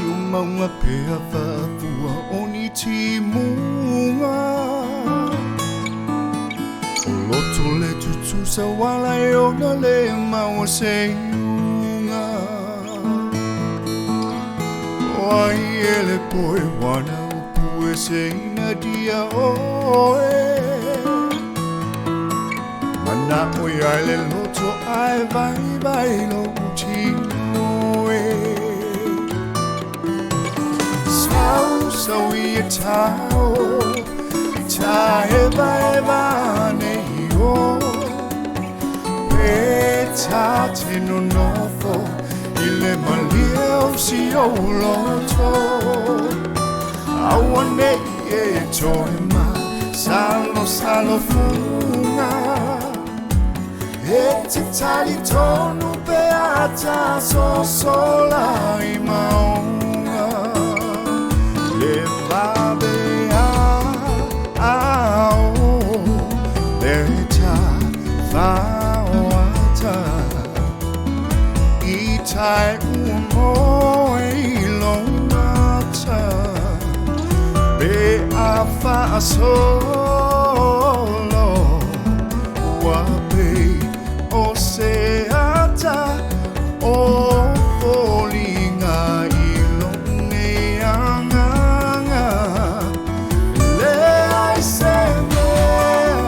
mai o maunga pe a faafua o ni timuga. O loto le tutusa wala e ona le maua se iuga. O ai e le poe wana upu e se ina dia oe. Mana o ia le loto ai vai vai lo tino e. Sau sau i e tau, i ta eva eva nei o. Pe ta te nonofo, i le malie o si o loto. Aua nei e toe ma, salo salo funga. E te tali tonu pe ata so sola i maunga. Le vabe a ao, le ta whaoata. I tai ua moe i lo mata. Pe a whaasolo, ua pe o se ata o foliga i lo nei anganga. Le ai se mea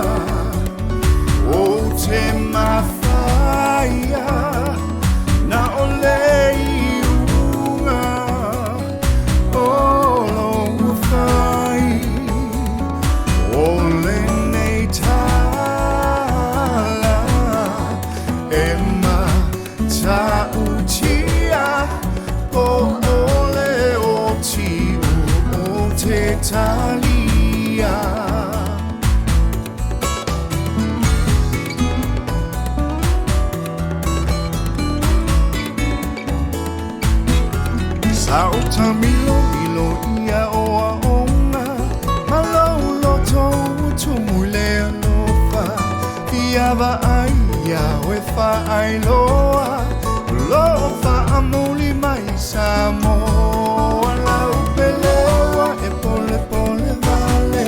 o te mafaia na o le iuga o lo fai o lenei tala e matautia po o le oti o te talia. Sa o tamilo ilo ia o a onga, ma lou loto ua tumu i le alofa. Fiava ai ia oe faailoa, o lo o faamuli mai Samoa. Lau peleua e polepole vale,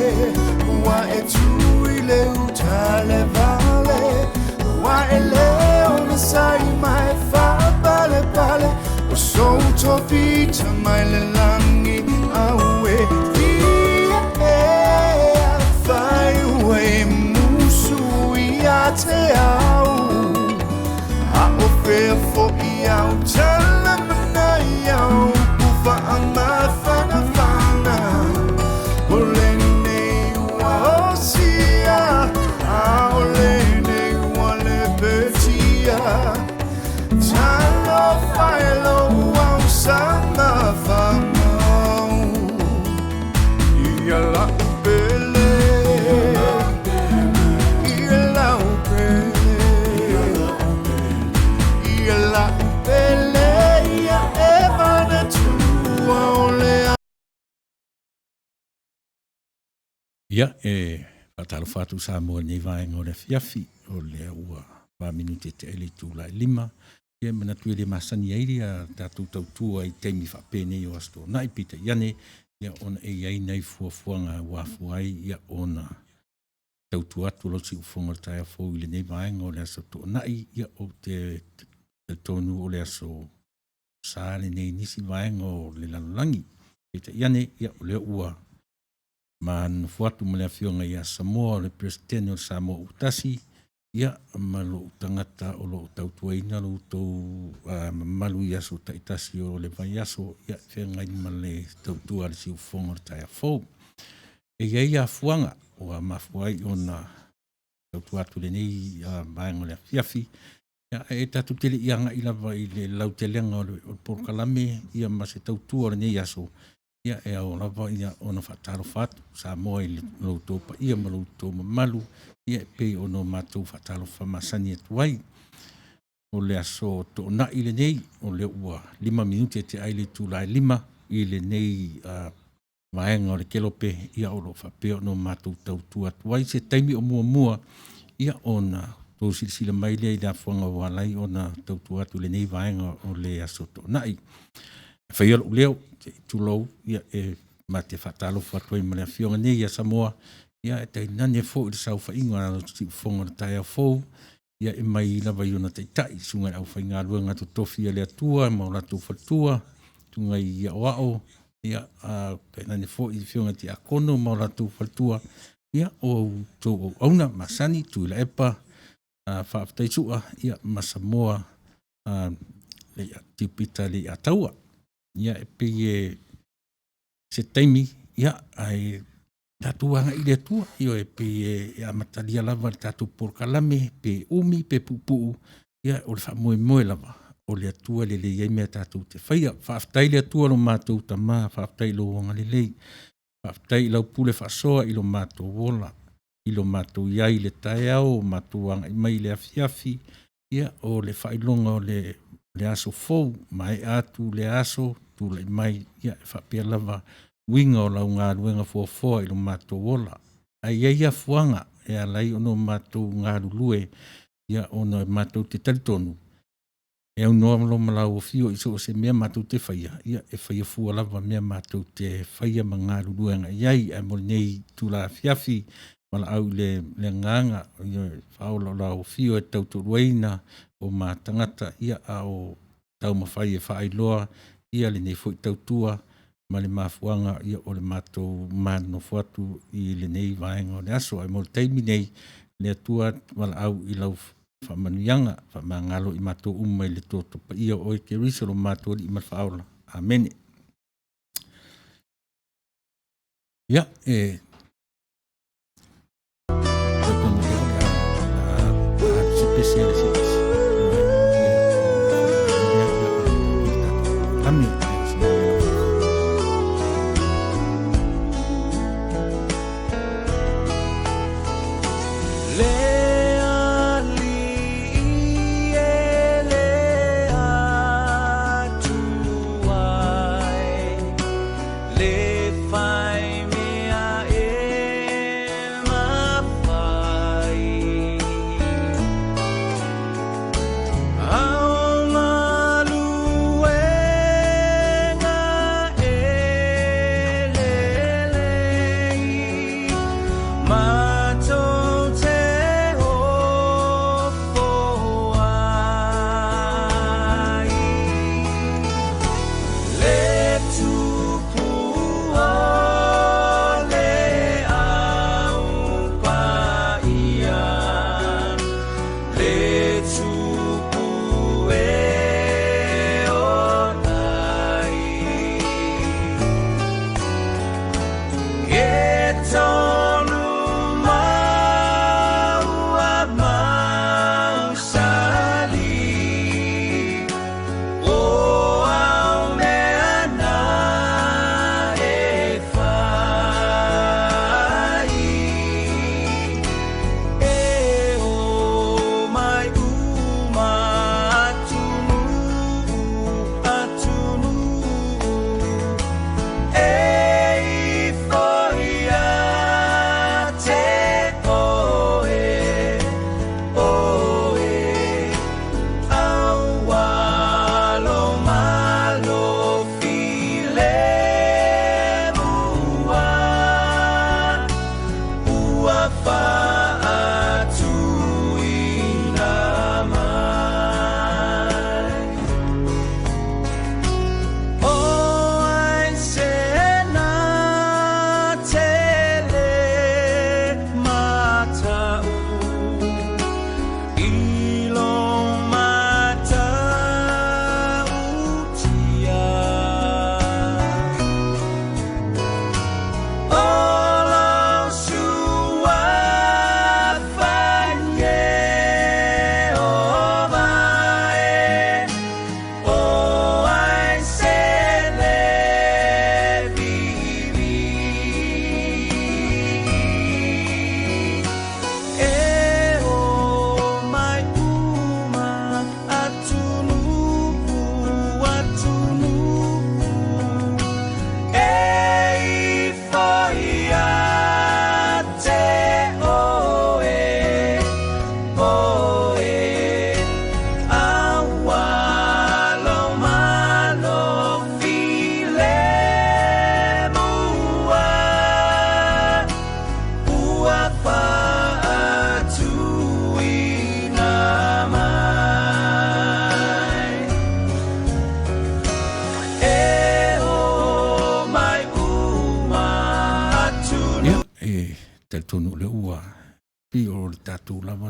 ua e tu i le uta le vale. Ua e le ona sai mai faapalepale, o sou tofita mai le lagi aue. Fia ea fai ua e musu ia te au. A o fea fo'i au tala manai au ku faamafanafana. O lenei ua osia, a o lenei ua lepetia. Talofa e lou au sama famau. Ia lau pele, ia lau pele, ia lau pele, ia e manatua o le Ia, e faatalofa atu Samoa i lenei vaega o le afiafi, o lea ua 4 minute tea i le itula e 5. Ia, e manatu e le masani ai ia tatou tautua i taimi faapenei o Aso Toonai, peitai ane, ia, ona e i ai nai fuafuaga ua afua ai ia ona tautua atu lau siufofoga o le taeao fou i lenei vaega o le Aso Toonai. Ia, ou te talitonu o le aso sa lenei i nisi vaega o le lalolagi. Peitai ane, ia, o lea ua ma nofo atu ma le afioga ia Samoa o le Peresetene o le Samoa Ua Tasi, ia, ma lou tagata o lo o tautuaina lo outou mamalu i aso taitasi o le vaiaso, ia, e feagai ma le tautua a le siufofoga o le taeao fou. E i ai afuaga ua mafua ai ona tautua atu i lenei vaega o le afiafi, ia, e tatou te le i agai lava i le lautelega o le polokalame, ia, ma se tautua o lenei aso, ia, e ao lava ia ona faatalofa atu Samoa i lo outou paia ma lo outou mamalu, ia, e pei ona o matou faatalofa masani atu ai. O le aso Toonai lenei, o lea ua 5 minute tea ai le itula e 5 i lenei vaega o le kelope, ia, o lo o faapea ona o matou tautua atu ai. Se taimi o muamua, ia, ona tou silasila mai lea i le afuaga ua ala ai ona tautua atu i lenei vaega o le aso Toonai. Faia lou leo, se i tulou, ia, e ma te faatalofa atu ai ma le afioga nei ia Samoa, ia e tainane foi le saofaiga o le alo siufofoga o le taeao fou, ia e mai lava i ona taitai, susuga i le aufaigaluega totofi a le Atua ma o latou faletua, susuga i aoao, ia, a, tainane foi i afioga i tiakono ma o latou faletua, ia, o outou auauna masani, Tuilaepa, faafetai Sua, ia, ma Samoa, Tiupita Leiataua. Ia, e pei e se taimi, ia, ae tatou agai i le Atua, ioe, e pei e amatalia lava le tatou polokalame, pe umi pe puupuu, ia, o le faamoemoe lava, o le Atua e lelei ai mea tatou te faia. Faafetai i le Atua lo matou Tama, faafetai i lou agalelei, faafetai i lau pule faasoa i lo matou ola, i lo matou i ai i le taeao, matou agai mai i le afiafi, ia, o le faailoga o le aso fou, maea atu le aso, tulai mai, ia, e faapea lava uiga o lau galuega foafoa i lo matou ola. Ae i ai afuaga e ala ai ona matou galulue, ia, ona matou te talitonu, e aunoa loa ma lau afio i so o se mea matou te faia, ia, e faia fua lava mea matou te faia ma galulue agai i ai. Ae mo lenei itula afiafi, valaau i le agaga, ia, faaola o lau afio e tautoaluaina o ma tagata, ia, a o taumafai e faailoa, ia, lenei foi tautua ma le mafuaaga, ia, o le matou manonofo atu i lenei vaega o le aso. Ae mo le taimi nei, le Atua valaau i lau faamanuiaga, faamagalo i matou uma i le toto paia o oe Keriso lo matou Alii ma le Faaola. Amene. Ia, e talitonu lea o le a se pese a le se pese. Le alii e le Atua ai, le fai mea e mafai. Ao galuega e lelei, matou te ofo ai. Le tupu o le au paia, le tupu e ola ai. E tonu mau a mausali, o au mea na e fai. E o mai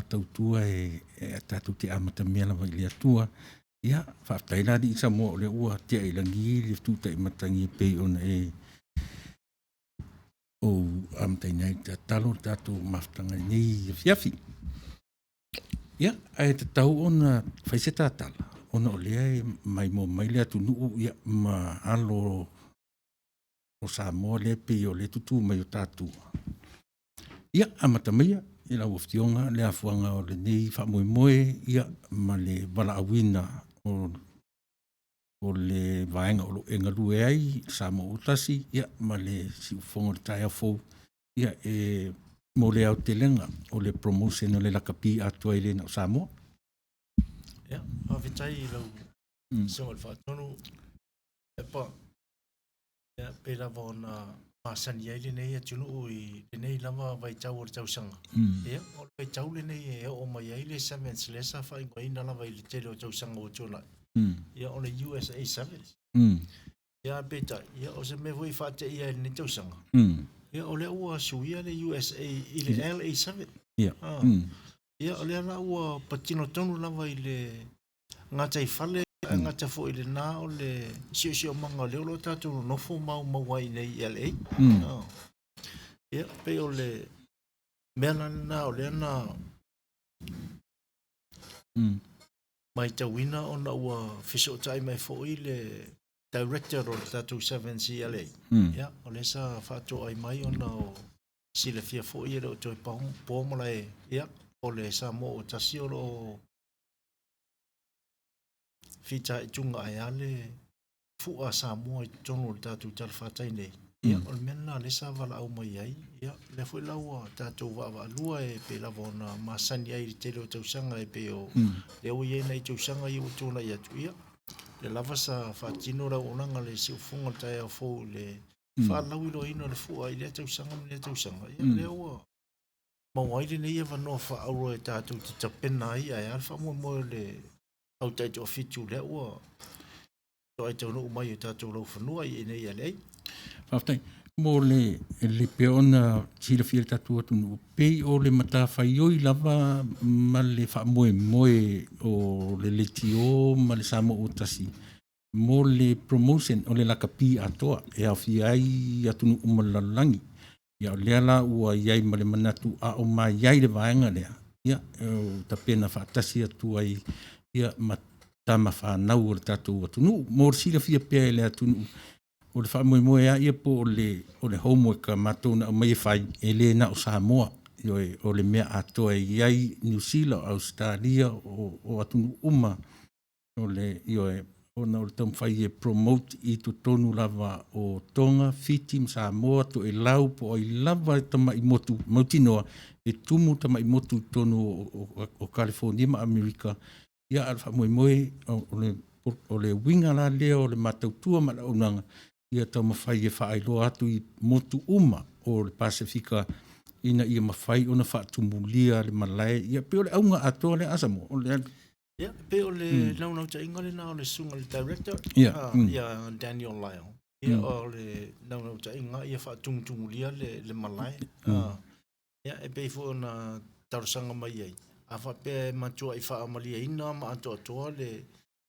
tautua e tatou te amatamea lava i le Atua. Ia, faafetai la alii Samoa o lea ua tea i lagi le fetuuta'i matagi e pei ona e ou amataina ai le tatalo le tatou mafutaga i lenei afiafi. Ia, ae tatau ona fai se tatala, ona o lea e maimoa mai le atunuu ia, ma alo o Samoa lea pei o lea e tutū mai o tatou. Ia, amata maia i lau Afioga le afuaga o lenei faamoemoe ia, ma le valaauina o le vaega o lo o e galue ai, Samoa ua tasi, ia, ma le siufofoga o le taeao fou, ia, e mo le aotelega o le promotion o le lakapi atoa e le na o Samoa. Ia, faafetai i lau Susuga i le Faatonu, Pepa. Ia, pei lava ona masani ai lenei atunuu i lenei lava vaitau o le tausaga. Ia, o le vaitau lenei e oo mai ai le Sevens lea sa faaigoaina lava i le tele o tausaga ua tuanai. Ia, o le USA Sevens. Ia, peitai, ia, o se mea foi i faateia ai i lenei tausaga. Ia, o lea ua suia le USA i le LA7. Ia, o lea la ua patino tonu lava i le gataifale, ae gata foi i lena o le siosiomaga o lea o lo o tatou nonofo maumau ai nei i LA. Ia, pei o le mea la lena o lea na matauina ona ua fesootai mai foi le director o le tatou 7CLA. Ia, o lea sa faatoai mai ona o silafia foi e le o toe po malae, ia, o le Samoa ua tasi o lo o fitaituga ae a le fua a Samoa i totonu o le tatou talafatai nei. Ia, o le mea lena lea sa valaau mai ai. Ia, lea foi la ua tatou vaavaalua e pei lava ona masani ai i le tele o tausaga e pei o lea ua i ai nai tausaga ia ua tuanai atu. Ia, lea lava sa faatino le auaunaga a le siufofoga o le taeao fou i le faalauiloaina o le fua i lea tausaga ma lea tausaga. Ia, lea ua maua ai lenei avanoa faaauau e tatou te tapena ai ae a le faamoemoe o le au taitoafitu lea ua toai taunuu mai o tatou laufanua i inei i LA. Faafetai. Mo le le pea ona silafia le tatou atunuu, pei o le matafaioi lava ma le faamoemoe o le leitio ma le Samoa ua tasi mo le promotion o le lakapi atoa e aofia ai atunuu uma o le lalolagi. Ia o lea la ua i ai ma le manatu a o mai ai le vaega lea, ia e tapena faatasi atu ai ia ma tama fanau o le tatou atunuu. Mo le silafia pea e le atunuu, o le faamoemoe lava ia po o le homework a matou na aumai e fai, e le na o Samoa. Ioe, o le mea atoa e i ai Niu Sila, o Ausetalia, o atunuu uma, o le, ioe, ona o le taumafai e promote i totonu lava o Tonga, Fiti ma Samoa, Toelau, po o ai lava e tamai motu mautinoa, e tumu tamai motu i totonu o California ma Amerika. Ia, a o le faamoemoe o le uiga la lea o le matautua ma le auaunaga, ia taumafai e faailoa atu i motu uma o le Pasefika ina ia mafai ona faatumulia le malae. Ia pei o le auga atoa lea a Samoa. O le Ia, pei o le naunautaiga lena o le susuga i le director, ia Daniel Lyle. Ia, o le naunautaiga ia faatumutumulia le malae. Ia, e pei foi ona talosaga mai ai, a faapea e matuai faamalieina ma atoatoa le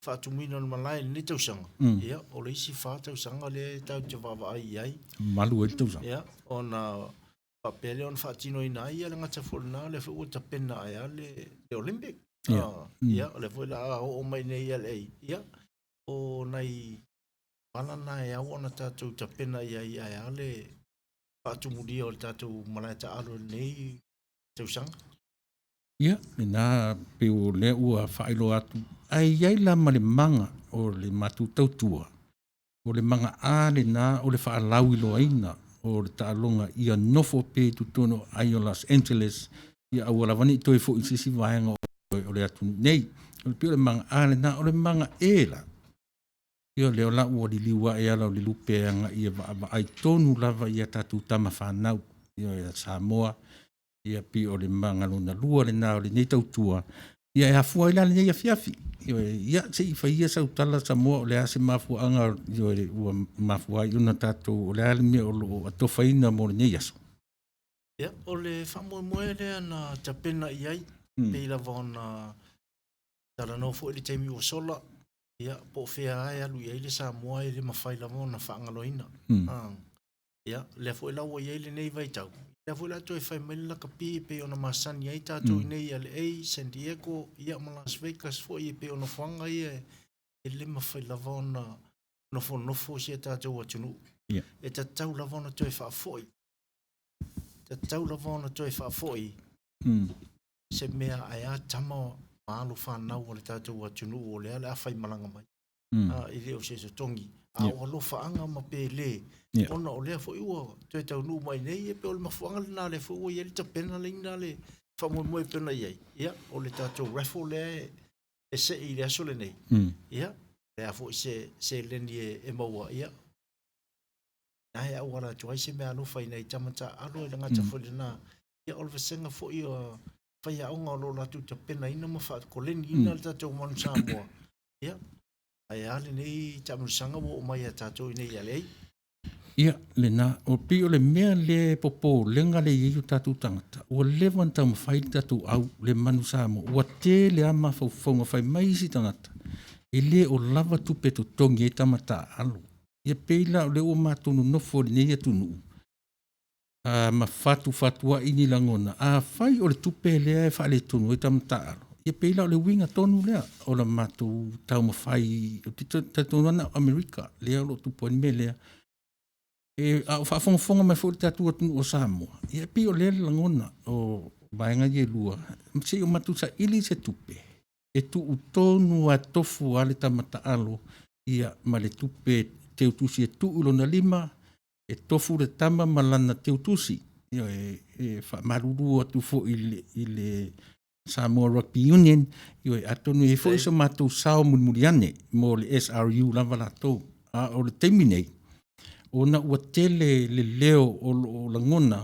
faatumuina o le malae i lenei tausaga, ia, o le isi 4 tausaga lea tatou te vaavaai i ai. Malu ai le tausaga. Ia, ona faapea lea ona faatinoina ai ia le gata foi lena, lea foi ua tapena ae a le Olympic. Ia, o lea foi la a oo mai nei i LA, ia, o nai pala na e ao ona tatou tapena i ai ae a le faatumulia o le tatou malae taalo i lenei tausaga. Ia, lena pei o lea ua faailoa atu, ae i ai la ma le maga o le matou tautua, o le maga a lena o le faalauiloaina o le taaloga ia nofo pea i totonu o ai o Los Angeles, ia aua lava ne i toe foi i se isi vaega o le atunuu nei. O le pei o le maga a lena, o le maga e la, ia lea la ua liliu ae ala o le lupe agai e vaavaai tonu lava ia tatou tama fanau, ia Samoa, ia pei o le maga lona lua lena o lenei tautua, ia e afua ai la lenei afiafi. Ia, se i fai ia sau tala Samoa, o le a se mafuaaga ua mafua ai ona tatou, o le a le mea o lo o atofaina mo lenei aso. Ia, o le faamoemoe lea na tapena i ai. Pei lava ona talanoa foi i le taimi ua sola, ia, po o fea lava e alu i ai le Samoa e le mafai lava ona faagaloina. Ia, lea foi la ua i ai lenei vaitau, lea foi la toe fai mai le lakapi e pei ona masani ai tatou i inei i LA, San Diego, ia ma Las Vegas foi e pei o nofoaga ia e le mafai lava ona nofonofo si a tatou atunuu. E tatau lava ona toe faafoi, tatau lava ona toe faafoi se mea ae a tama ma alo fanau o le tatou atunuu o lea o le a faimalaga mai. E le o se totogi, a o alofaaga ma pele, ona o lea foi ua toe taunuu mai nei, e pei o le mafuaaga lena lea foi ua i ai le tapena leina le faamoemoe pei ona i ai. Ia, o le tatou raffle lea e sei i le aso lenei. Ia, le a foi se seleni e maua, ia, na e auala atu ai se mea alofa i nai tama taaalo e le gata foi lena. Ia, o le vasega foi o faiaoga o lo o latou tapenaina ma faakoleniina le tatou manu Samoa. Ia, ae a lenei taamilosaga ua oo mai ia tatou i inei i LA. Ia, lena, o pei o le mea lea e popolega le i ai o tatou tagata, ua leva ona taumafai le tatou au, le manu Samoa, ua tele lava mafaufauga fai mai isi tagata, e le o lava tupe totogi ai tama taaalo. Ia pei la o lea ua matou nonofo i lenei atunuu, ma fatufatuai ni lagona, afai o le tupe lea e faaletonu ai tama taaalo, ia pei la o le uiga tonu lea o la matou taumafai, ou te talitonu lava na o Amerika lea o lo o tupu ai le mea lea. E, a o faafogafoga mai foi le tatou atunuu o Samoa, ia e pei o lea le lagona o vaega ia e lua, se i o matou saili se tupe, e tuu tonu lava tofu lava le tama taalo, ia ma le tupe teutusi e tuu i lona lima, e tofu le tama ma lana teutusi. Ia e faamalulu atu foi i le Samoa Rugby Union, ioe, atonu e i ai foi so matou sao mulimuli ane mo le SRU lava latou. A o le taimi nei, ona ua tele le leo o lo o lagona,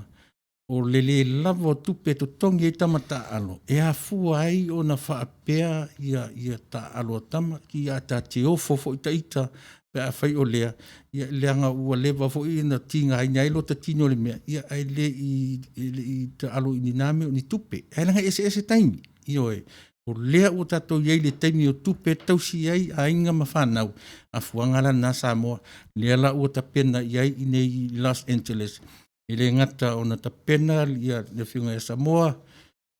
o le lē lava o tupe e totogi ai tama taaalo, e afua ai ona faapea ia taaalo a tama, ia ta te ofo foi ita pe afai o lea, ia leaga ua leva foi ona tigaina ai lota tino i le mea, ia ae le i taalo i ni na mea o ni tupe. Ae leaga e eseese taimi, ioe, o lea ua tatou i ai i le taimi o tupe e tausi ai aiga ma fanau, afuaga la lena Samoa, lea la ua tapena i ai i inei i Los Angeles, e le gata ona tapena ia le afioga ia Samoa,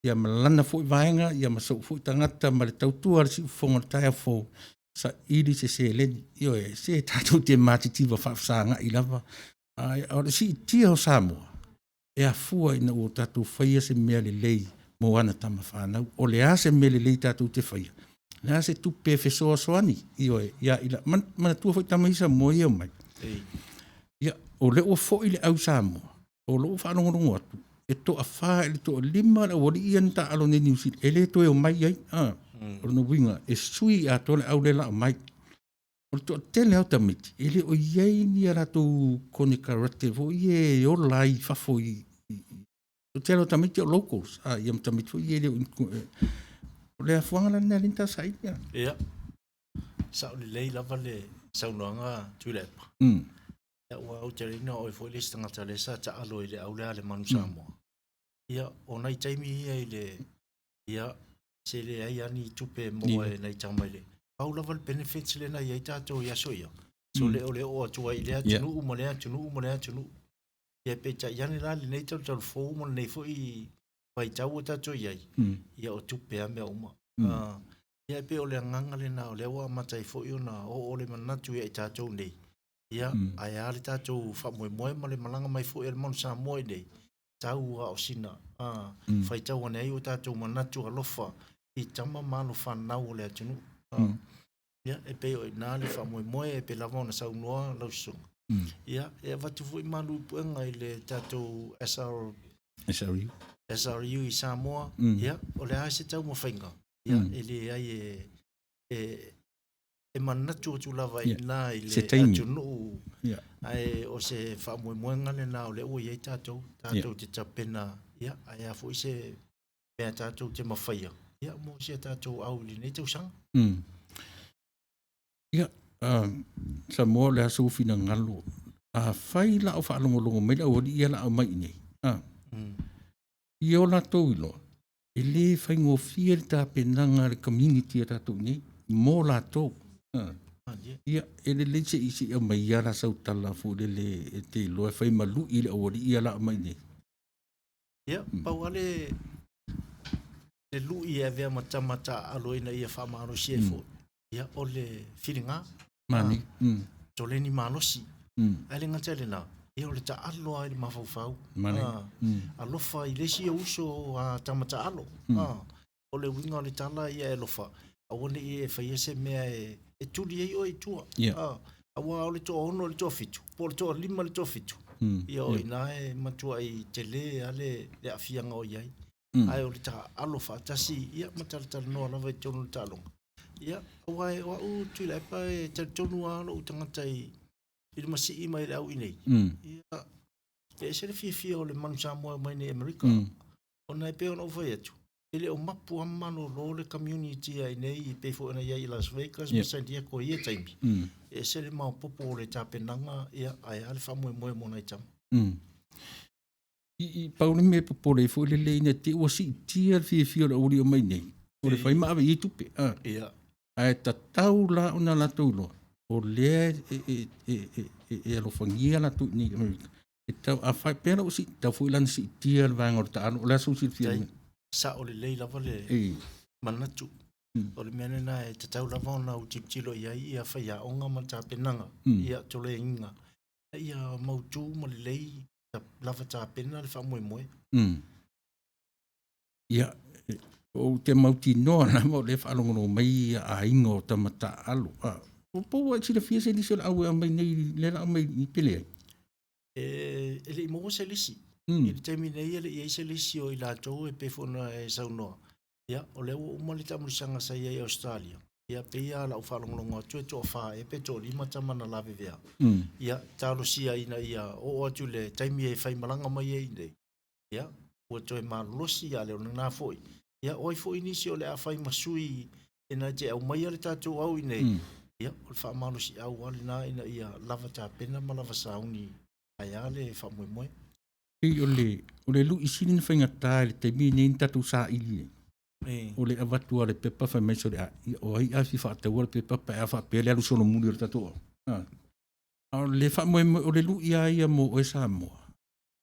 ia ma lana foi vaega, ia ma sou foi tagata ma le tautua a le siufofoga o le taeao fou, saili se seleni. Ioe, se tatou te matitiva faafesagai lava, ae o le siitia o Samoa, e afua ina ua tatou faia se mea lelei mo ana tama fanau. O le a se mea lelei tatou te faia? O le a se tupe e fesoasoani? Ioe, ia manatua foi tama ia Samoa ia e omai. Ia, o lea ua foi le au Samoa, o lou faalogologo atu, e toafa i le toalima le aualii ia na taaalo nei i Niu Sila, e le toe omai ai. O lona uiga, e sui atoa le au lea o le a omai. O le toatele lava o tamaiti, e le o i ai ni a latou konekarate foi ia e ola ai i fafo i o le tele o tamaiti o locals, ia ma tamaiti foi ia e le o o le afuaga la lena e ala ai ona ta saili. Ia, sao lelei lava le saunoaga Tuilaepa. Ia, ua ou taliaina o oe foi le isi tagata lea sa taalo i le au lea a le Manu Samoa. Ia, o nai taimi ia i le, ia, se leai lava ni tupe e maua e nai tama i le, pau lava le benefits lea na i ai tatou i aso ia, so le o le oo atu ai i lea atunuu ma lea atunuu ma lea atunuu. Ia, peitai ane la lenei talutalu fou ma lenei foi vaitau ua tatou i ai, ia o tupe lava mea uma. Ia, e pei o le agaga lena o lea ua amata ai foi ona oo le manatu ia i tatou nei, ia, ae a le tatou faamoemoe ma le malaga mai foi a le Manu Samoa i nei, tau a o sina faitau ane ai o tatou manatu alofa i tama ma alo fanau o le atunuu. Ia, e pei o i ina le faamoemoe e pei lava ona saunoa lau susuga. Ia, e avatu foi malu i puega i le tatou SRU. SRU i Samoa. Ia, o le a se taumafaiga? Ia, e leai e manatu atu lava i ina i le atunuu, ae o se faamoemoega lena o lea ua i ai tatou, tatou te tapena, ia, ae a foi se mea tatou te mafaia, ia, mo si a tatou au i lenei tausaga. Ia, Samoa, o le a sou finagalo, afai la o faalogologo mai le aualii ia la aumai i inei, ia o latou iloa. E lē faigofie le tapenaga a le community a tatou i inei mo latou. Ia, e lelei se i se i aumaia la sau tala foi lele e te iloa e fai ma lu'i i le aualii ia la aumai nei. Ia, pau lava le le lu'i e avea ma tama taaalo ina ia faamalosi ai foi, ia, o le filiga. Mani. Toleni malosi. Ae le gata i lena, ia o le taalo lava i le mafaufau. Mani. Alofa i le isi uso a tama taalo. O le uiga o le tala ia e alofa, aua ne i e faia se mea e tuli ai oe i tua. Aua o le toaono i le toafitu, po o le toalima i le toafitu. Ia o i ina e matuai tele lava le aafiaga o i ai. Ae o le taalo faatasi, ia ma talatalanoa lava i totonu o le taaloga. Ia, aua o au Tuilaepa e talitonu lava lou tagata i le masii mai le au i nei. Ia, e ese le fiafia o le manu Samoa e omai nei i Amerika. Ona e pei ona ou fai atu, e le o mapu lava ma malolo le community a i inei e pei foi ona i ai i Las Vegas ma San Diego i ia taimi. E ese le maopoopo o le tapenaga, ia, ae a le faamoemoe mo nai tama. I pau le mea e popole ai foi lele ina te i ua siitia le fiafia o le aualii o mai nei, o le fai ma ave i ai tupe. Ae tatau la ona latou iloa, o lea e alofagia latou i inei i Amerika. E tau, a fai pea la ua tatau foi la ona siitia le vaega o le taalo. O le a sou silafia i le mea? Sao lelei lava le manatu. O le mea lena e tatau lava ona ou tilotilo i ai ia faiaoga ma le tapenaga, ia toleaina, ia mautu ma lelei lava tapena le faamoemoe. Ia, ou te mautinoa lava o lea e faalogologo mai ia aiga o tama taaalo. Po ua e silafia se lisi o le au e aumai nei, lea la aumai i pe leai? E le i maua se lisi. I le taimi nei e le i i ai se lisi o i latou e pei foi ona e saunoa. Ia, o lea ua uma le taamilosaga sa i ai i Australia. Ia, pei lava lau faalogologo atu e toafa ea pe toalima tama na lavevea. Ia, talosia ina ia oo atu i le taimi e faimalaga mai ai nei. Ia, ua toe malolosi, a le o lena foi. Ia, o ai foi nisi o le a fai ma sui e na te aumaia le tatou au i nei. Ia, o le faamalosiau lava lena ina ia lava tapena ma lava sauni ae a le faamoemoe. Pei o le, o le lui sili na faigata i le taimi lenei na tatou saili ai, o le avatu lava o le pepa fai mai sole, a, ia, o ai a fia faataua le pepa pe a faapea le alu solomuli o le tatou au. A o le faamoemoe, o le lui lava ia mo oe Samoa,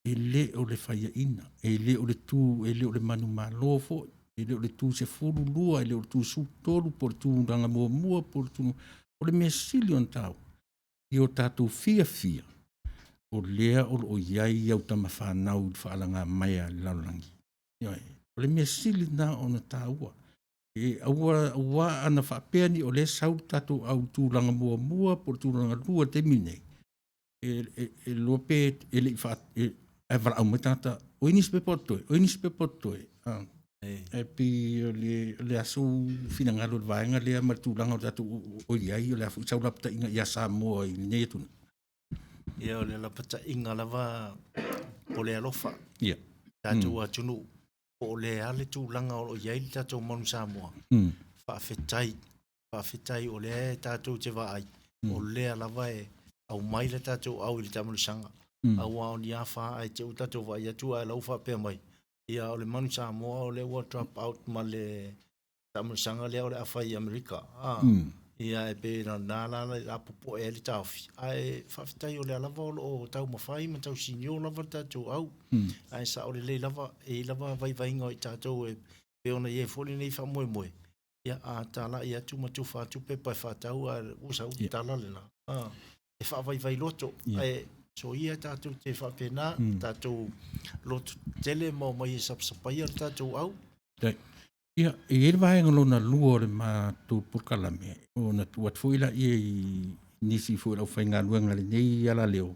e le o le faiaina, e le o le tu, e le o le manumalo foi, e le o le tu 12, e le o le tu 13, po o le tulaga muamua, po o le tu... O le mea sili ona taua, i o tatou fiafia, o lea o lo o i ai au tama fanau i le faalaga mai a le lalolagi. Ioe, o le mea sili lena ona taua. E aua, aua ana faapea ni o lea sau le tatou au tulaga muamua po o le tulaga lua i le taimi lenei, e iloa pe e le i faa, ae valaau mai tagata, o ai nisi pepa o totoe, o ai nisi pepa o totoe. E pei o le aso finagalo i le vaega lea ma le tulaga o le tatou o i ai, o le a foi sau lapataiga ia Samoa i lenei atunuu. Ia, o le lapataiga lava o le alofa. Tatou atunuu, po o le a le tulaga o lo o i ai le tatou manu Samoa. Faafetai, faafetai o lea e tatou te vaai, o lea lava e aumai le tatou au i le taamilosaga. Aua o ni afa ae te i ua tatou vaai atu ae lau faapea mai, ia o le manu Samoa o lea ua drop out ma le taamilosaga lea o le a fai i Amerika. Ia e pei na la la popoe ai le taofi. Ae faafetai o lea lava o lo o taumafai ma tausinio lava le tatou au. Ae sao lelei lava, e i ai lava vaivaiga o i tatou e pei ona i ai foi lenei faamoemoe. Ia, a talai atu ma tufa atu pepa e faatau, a ua sau tala lena. E faavaivai loto, ae soia tatou te faapena, tatou loto tele ma omai e sapasapaia le tatou au. Ia, e i ai le vaega lona lua o le matou polokalame, ona tuu atu foi laia i nisi foi o le aufaigaluega i lenei alaleo,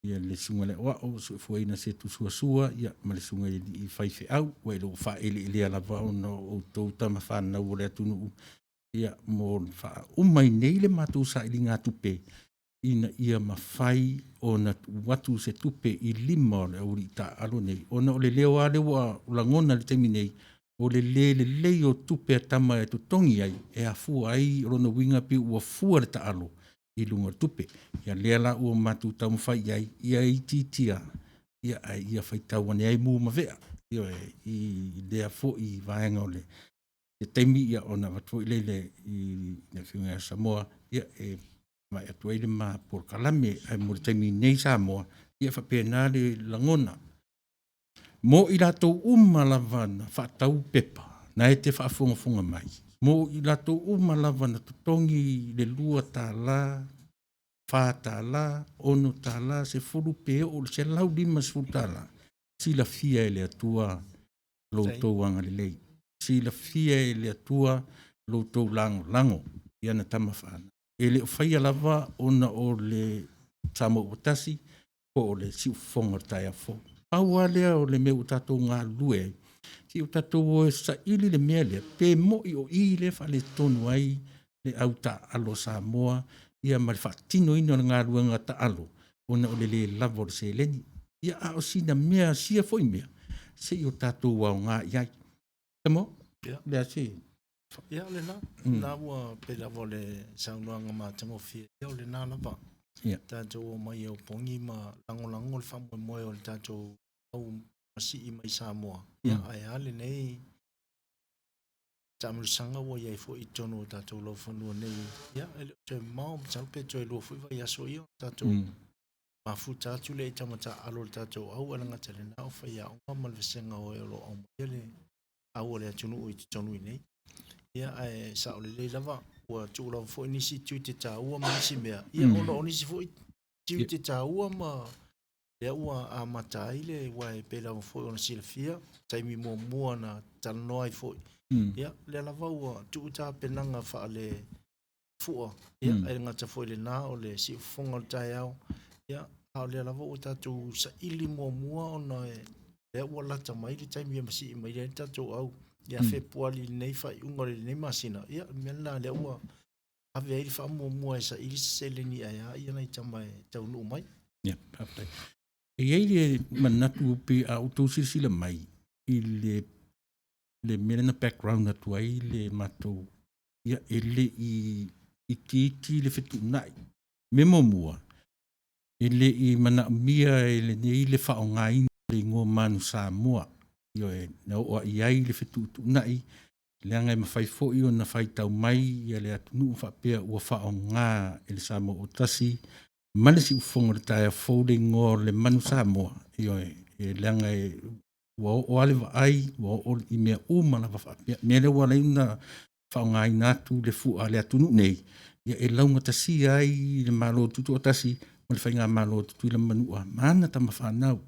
ia le susuga i le Aoao Soifuaina Setu Suasua, ia, ma le susuga i le Alii Faifeau, ua e le o faaeleelea lava ona o outou tama fanau o le atunuu, ia, mo le faauma ai nei le matou sailiga tupe, ina ia mafai ona tuu atu se tupe i lima o le aualii taaalo nei, ona o le leo lava lea ua lagona i le taimi nei, o le le lelei o tupe a tama e totogi ai, e afua ai o lona uiga pei ua fua le taalo i luga o le tupe. Ia lea la ua matou taumafai i ai, ia itiitia, ia, ae ia faitau ane ai mu ma vea. Ioe, i lea foi vaega o le se taimi ia ona avatu foi lea i le Afioga ia Samoa, ia e vaai atu ai le ma polokalame. Ae mo le taimi nei Samoa, ia faapena le lagona. Mo i latou uma lava na faatau pepa, na e te faafogafoga mai, mo i latou uma lava na totogi le $2, $4, $6, 10 pe oo i le $150, silafia e le Atua lo outou agalelei, silafia e le Atua lo outou lagolago i ana tama fanau. E le o faia lava ona o le Samoa ua tasi po o le siufofoga o le taeao fou. Pau lava lea o le mea ua tatou galulue ai, se i o tatou o e saili le mea lea, pe moi o i lea e faaletonu ai le au taaalo a Samoa ia ma le faatinoina o le galuega taalo ona o le le lava o le seleni. Ia a o sina mea, sia foi mea, se i o tatou aoga i ai. Tamo? Ia. Le a se... Ia, o lena. Na ua pei lava o le saunoaga matagofie, ia o lena lava. Ia. Tatou omai e opogi ma lagolago le faamoemoe o le tatou au masii mai Samoa. Ia, ae a lenei taamilosaga ua i ai foi i totonu o tatou laufanua nei. Ia, e le o toe mamao, masalo pe toe 2 foi vaiaso ia tatou mafuta atu lea i tama taaalo o le tatou au, ae le gata i lena o faiaoga ma le vasega o e o lo o aumaia le au a le atunuu i totonu i nei. Ia, ae sao lelei lava, ua tuu lava foi nisi tiute taua ma nisi mea, ia ona o nisi foi tiute taua ma lea ua amata ai le, aua e pei lava foi ona silafia, taimi muamua na talanoa ai foi, ia, lea lava ua tuu tapenaga faale fua, ia, ae le gata foi i lena o le siufofoga o le taeao, ia, a o lea lava ua tatou saili muamua ona lea ua lata mai le taimi e masii mai ai le tatou au ia Fepuari i lenei faaiuga o lenei masina, ia, o le mea lena lea ua ave ai le faamuamua e saili se seleni ae a ia nai tama e taunuu mai. Ia, faafetai. E i ai le manatu pe a outou silasila mai i le le mea lea na background atu ai le matou, ia, e le i itiiti le fetuunai. Mea muamua, e le i manaomia e lenei le faaaogaina o le igoa Manu Samoa. Ioe, na oo i ai le fetuutuunai, leaga e mafai foi ona faitau mai ia le atunuu faapea ua faaaoga e le Samoa ua tasi ma le siufofoga o le taeao fou le igoa o le Manu Samoa. Ioe, e leaga ua oo lava le vaai, ua oo i mea uma lava faapea. O le mea lea ua ala ai ona faaaogaina atu le fua a le atunuu nei, ia e laugatasia ai le Malo Tutoatasi ma le Faigamalo a Tutuila ma Manua ma ana tama fanau.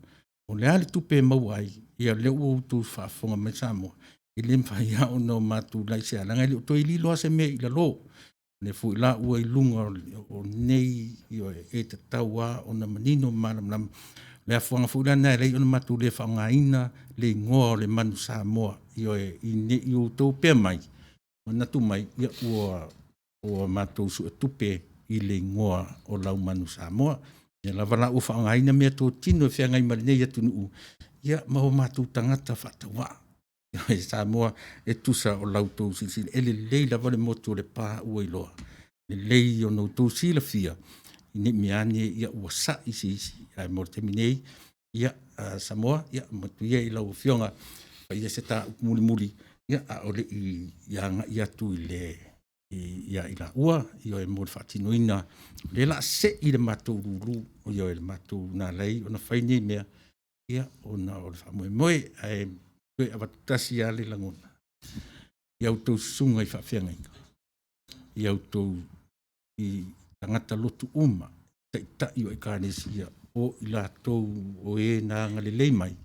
O le a le tupe e maua ai, ia o lea ua outou faafofoga mai Samoa, e le mafai lava ona o matou laei se a, leaga e le o toe lilo lava se mea i lalo. O lea foi la ua i luga o nei, ioe, e tatau lava ona manino ma malamalama. O le afuaga foi la lena e ala ai ona matou le faaaogaina le igoa o le Manu Samoa, ioe, ne i outou pea mai, manatu mai, ia ua matou suetupe i le igoa o lau Manu Samoa. Ia lava la ua faaaogaina meatotino e feagai ma lenei atunuu, ia ma o matou tagata faatauvaa. Samoa, e tusa o la outou silasila, e lelei lava le motu o Lepa ua iloa, lelei ona outou silafia, ne i meaane ua sai se isi, ae mo le taimi nei, ia, Samoa, ia tuu atu ia i lau Afioga e fai se ta upu mulimuli, a o le i agai atu ia i laua, ioe, mo le faatinoina. O lea o le a sei le matou lulu, ioe, le matou na ala ai ona fai nei mea, ia, ona o le faamoemoe. Ae toe avatu tasi lava le lagona i a outou susuga i faafeagaiga, i a outou i tagata lotu uma, taitai o Ekalesia, o i latou o e na agalelei mai,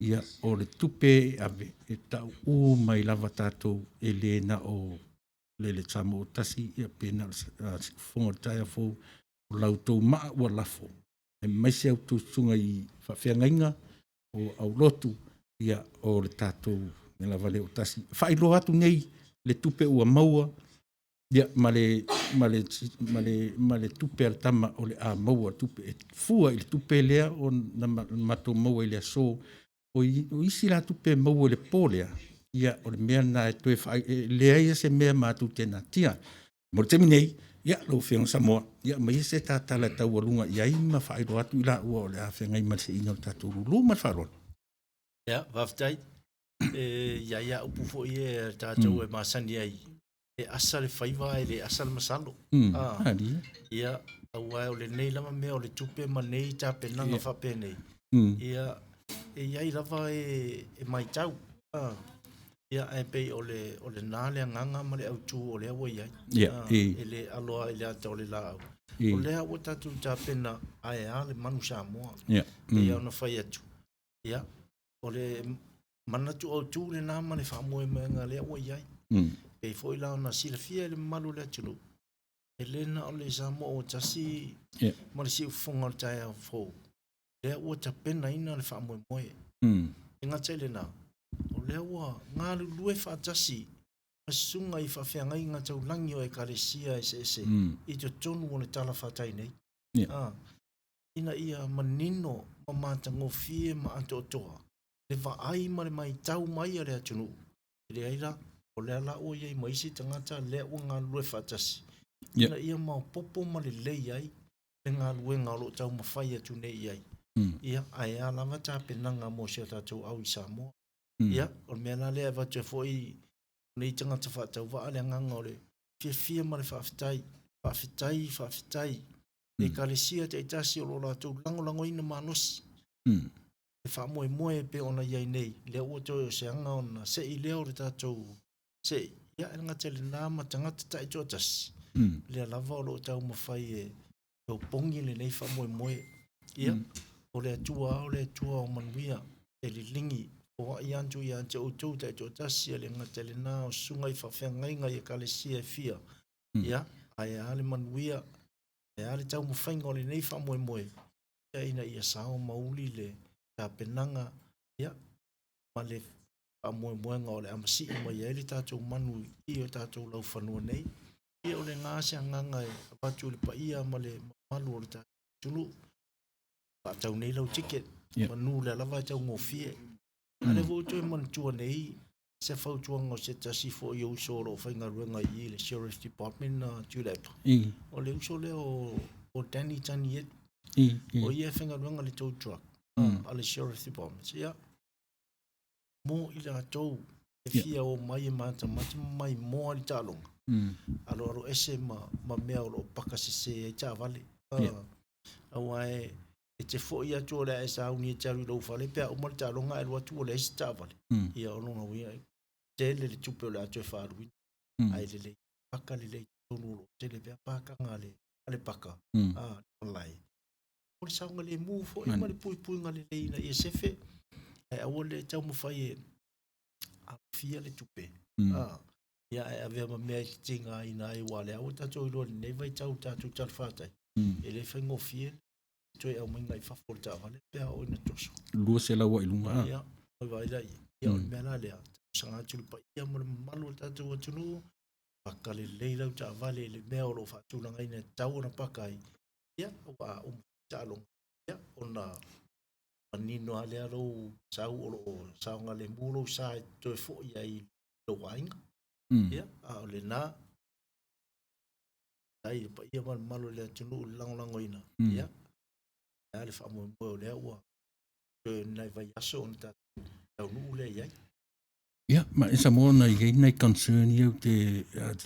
ia, o le tupe e ave, e tau uma ai lava tatou, e le na o le Samoa ua tasi, ia pe na o le siufofoga o le taeao fou, o la outou maa ua lafo, aemaise a outou susuga i faafeagaiga, o aulotu, ia, o le tatou mea lava lea ua tasi. E faailoa atu nei le tupe ua maua, ia, ma le tupe a le tama o le a maua, tupe e fua i le tupe lea na matou maua i le aso. O isi la tupe e maua i le po lea, ia, o le mea lena e toe e leai se mea matou te natia. Mo le taimi nei, ia, lau Afioga Samoa, ia aumaia se ta tala e taualuga i ai ma faailoa atu i laua o le a feagai ma le seiina o le tatou lulu. Ma le faaaloalo. Ia, faafetai. E i ai lava upu foi ia a tatou e masani ai, e asa le faiva ae le asa le masalo. Ia, aua o lenei lava mea o le tupe ma nei tapenaga faapenei, ia, e i ai lava e matau. Ia, ae pei o le o lena le agaga ma le autu o lea ua i ai. E le alo lava i le ata o le laau. O lea ua tatou tapena ae a le manu Samoa. Pei ona fai atu, ia, o le manatu autu lena ma le faamoemoega lea ua i ai. Pei foi la ona silafia e le mamalu o le atunuu, e le na o le Samoa ua tasi ma le siufofoga o le taeao fou, lea ua tapenaina le faamoemoe. E gata i lena, o lea ua galulue faatasi ma susuga i faafeagaiga taulagi o Ekalesia eseese i totonu o le Tala Fatai nei. Ina ia manino ma matagofie ma atoatoa le vaai ma le matau mai a le atunuu. E leai la, o lea la ua i ai ma isi tagata lea ua galulue faatasi, ina ia maopoopo ma lelei ai le galuega o lo o taumafai atu nei i ai. Ia, ae a lava tapenaga mo si o tatou au i Samoa. Ia, o le mea la lea e avatu ai foi nei tagata faatauvaa le agaga o le fiafia ma le faafetai, faafetai, faafetai i Ekalesia taitasi o lo o latou lagolagoina malosi le faamoemoe e pei ona i ai nei, lea ua toe o se aga ona sei lea o le tatou sei. Ia, e le gata i lena ma tagata taitoatasi, lea lava o lo o taumafai e opogi lenei faamoemoe. Ia, o le Atua o le Atua o manuia e liligi foai atu ia te outou taitoatasi, e le gata i lena o susuga i faafeagaiga i Ekalesia e fia. Ia, ae a le manuia, ae a le taumafaiga o lenei faamoemoe, ia ina ia sao ma uli le tapenaga, ia, ma le faamoemoega o le a masii mai ai le tatou manu i o tatou laufanua nei. Ia, o lena se agaga e avatu i le paia ma le mamalu o le tatou atunuu. Faatau nei lau ticket, manu lea lava e taugofie. A lea foi ua toe manatua nei se fautuaga o se tasi foi o uso o lo o faigaluega i i le Sheriff Department na Tuilaepa. O le uso lea o Danny Tanietu. O ia e faigaluega i le tow truck a le Sheriff Department. Ia, mo i latou e fia o mai e matamata ma maimoa i le taaloga, aloalo ese ma mea o lo o paka sese ai taavale. Aua e te foi atu o le a e sauni e te alu i lou fale, pe a uma le taaloga ae alu atu ua leai se taavale. Ia, o lona uiga, e tele le tupe o le a toe faaaluina. Ae lelei paka lelei i totonu o lo o tele pea pakaga a le paka, malae. O le saogalemu foi ma le puipuiga lelei ina ia sefe, ae aua le taumafai e alofia le tupe. Ia, ae avea ma mea e tigaina ai, aua o lea ua tatou iloa i lenei vaitau i le tatou talafatai, e le faigofie toe aumaiga i fafo o le taavale pe a oo ina toso. 200 ai luga. Ia, oi vaai la i ai. Ia, o le mea la lea, talosaga atu i le paia ma le mamalu o le tatou atunuu, paka lelei lau taavale i le mea o lo o faatulagaina e tatau ona paka ai. Ia, aua a uma foi taaloga, ia, ona manino lava lea lou sau o lo o saogalemu lou sa e toe foi ai i lou aiga. Ia, a o lena, ai le paia ma le mamalu o le atunuu i le lagolagoina, ia, e a le faamoemoe o lea ua toe nai vaiaso ona tatou taunuu lea i ai. Ia, ma e Samoa na i ai nai concern ia ou te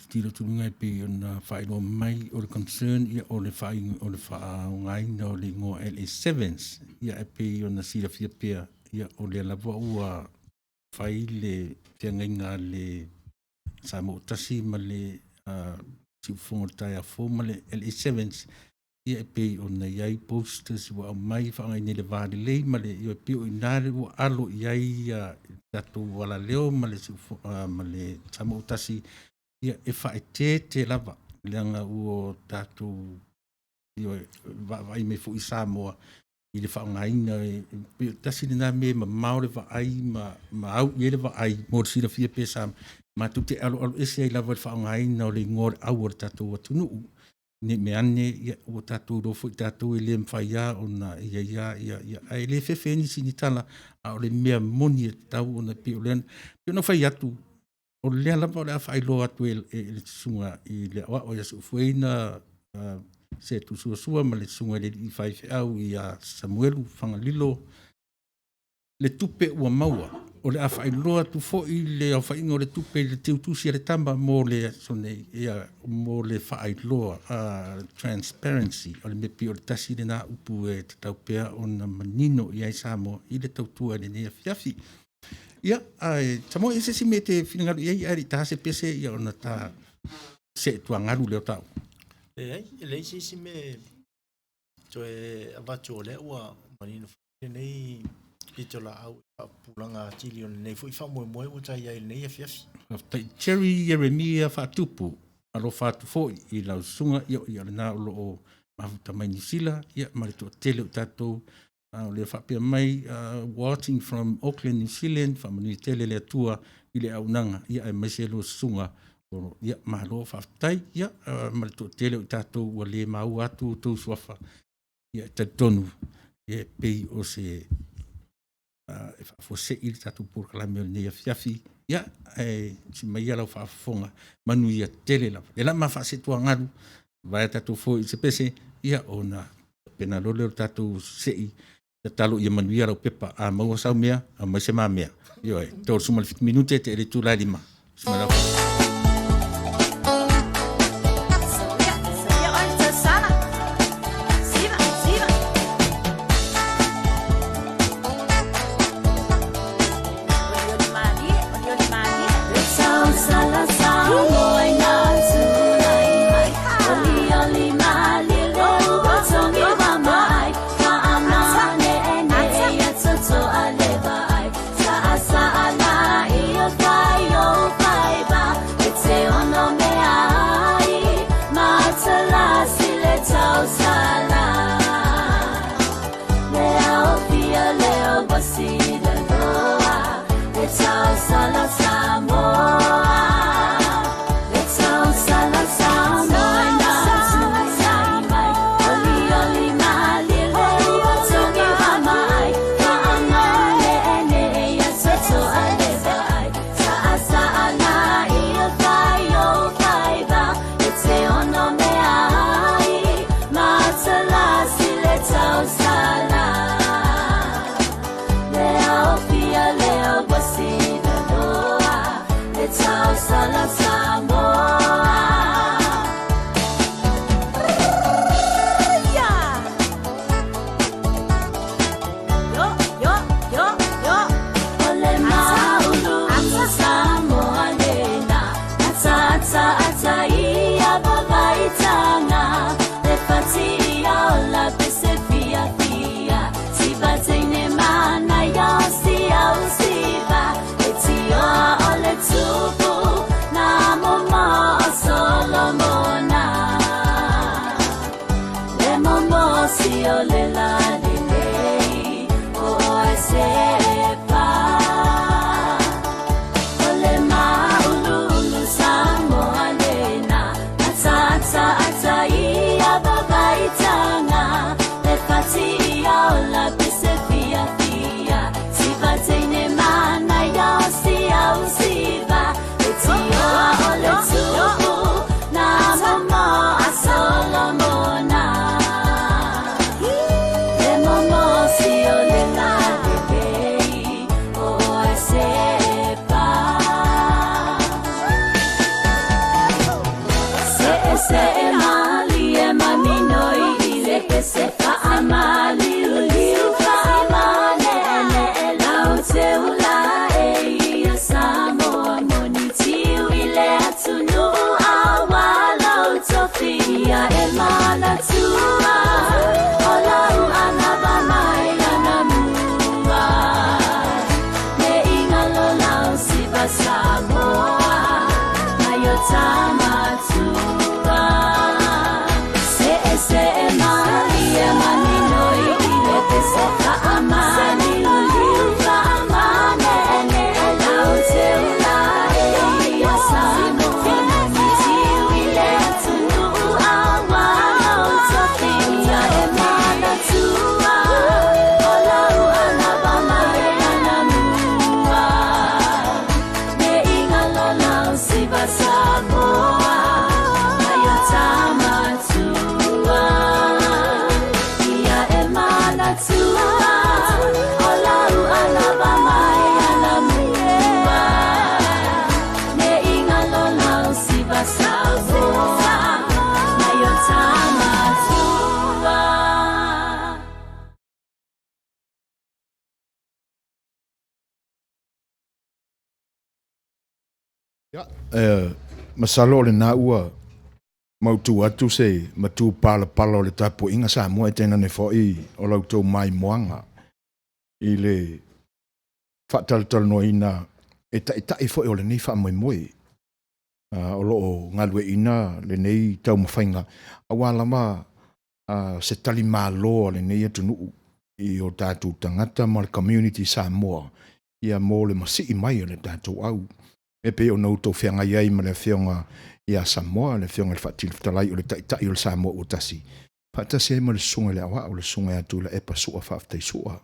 tilotilo atu luga e pei ona faailoa mai o le concern ia o le o le faaaogaina o le igoa LA Sevens, ia e pei ona silafia pea, ia o lea lava ua fai le feagaiga a le Samoa Tasi ma le Siufofoga o le Taeao Fou ma le LA Sevens, ia e pei ona i ai posters ua aumai faaaogaina i le va lelei ma le ia e pei o i ina le ua alo i ai ia tatou alaleo ma le ma le Samoa Tasi, ia e faaeteete lava leaga ua tatou ia vaavaai mai foi Samoa i le faaaogaina e pei o tasi lena mea e mamao le vaai ma au i ai le vaai mo le silafia pe sa matou te aloalo ese ai lava i le faaaogaina o le igoa o le au o le tatou atunuu ne i mea ane ia ua tatou iloa foi tatou e le mafai lava ona ia ia ia ia ae le fefe ai nisi ni tala a o le mea moni e tatau ona pei o lea pei ona fai atu o lea lava o le a faailoa atu e le susuga i le aoao ia Seufueina se Tusuasua ma le susuga i le alii faifeau ia Samuelu Fagalilo. le tupe ua maua, o le a faailoa atu foi le aofaiga o le tupe i le teutusi a le tama mo le aso nei, ia, mo le faailoa, transparency, o le mea pei o le tasi lena upu e tatau pea ona manino i ai Samoa i le tautua i lenei afiafi. Ia, ae Samoa, e se isi mea e te finagalo i ai, ae le i ta se pese, ia ona ta see tuagalu lea o taua. Leai, e leai se isi mea e toe avatu o lea ua manino foi lenei pitolaau i faapupulaga atili o lenei foi faamoemoe ua ta i ai i lenei afiafi. Faafetai. Jerry Ieremia Faatupu, alofa atu foi i lau susuga, ia, ia lena o lo o mafuta mai Niu Sila, ia, ma le toatele o tatou, o lea faapea mai, watching from Auckland, New Zealand, faamanuia tele le Atua i le auaunaga, ia, aemaise lua susuga, o, ia, malo faafetai, ia, ma le toatele o tatou ua le maua atu outou suafa, ia, e talitonu, ia, e pei o se e faafuasei le tatou polokalame o lenei afiafi, ia, ae si mai ia lau faafofoga, manuia tele lava. E la ma faasetuagalu, vaea tatou foi i se pese, ia, ona pena loa lea o le tatou sei, tatalo ia manuia lau pepa, a maua sau mea, aumai se mamea. Ioe, 37 minute te le itula e 5. Bismillah. Tamatua. Se se e malie. Ia, masalo o lena ua mautu atu se matupalapala o le tapuaiga Samoa e tainane foi o la outou maimoaga i le faatalatalanoaina e taitai foi o lenei faamoemoe o lo o galueaiina lenei taumafaiga aua lava se talimalo a lenei atunuu i o tatou tagata ma le community Samoa mo le masii mai o le tatou au. E pei ona outou feagai ai ma le Afioga ia Samoa, le Afioga i le Faatili Fetalai o le Taitai o le Samoa ua tasi, faatasi ai ma le Susuga i le Aoao, le Susuga ia Tuilaepa Sua Faafetai Sua.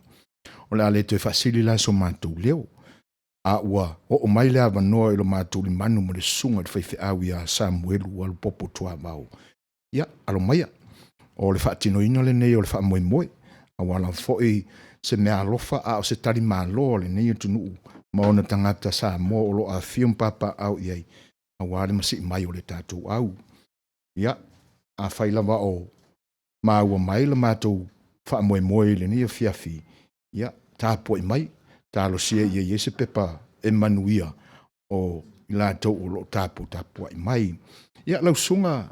O le a le toe faasili la so matou leo, a ua oo mai le avanoa i lo matou limanu ma le Susuga i le Faifeau ia Samuelu Alupopo Tuavao. Ia, alo maia, o le faatinoina lenei o le faamoemoe, aua lava foi se meaalofa a o se talimalo a lenei atunuu ma ona tagata Samoa o lo o afifio ma papaaao i ai, aua le masii mai o le tatou au. Ia, afai lava o maua mai le matou faamoemoe i lenei afiafi, ia, tapuai mai, talosia ia i ai se pepa e manuia o i latou o lo o taputapuai mai. Ia, lau Susuga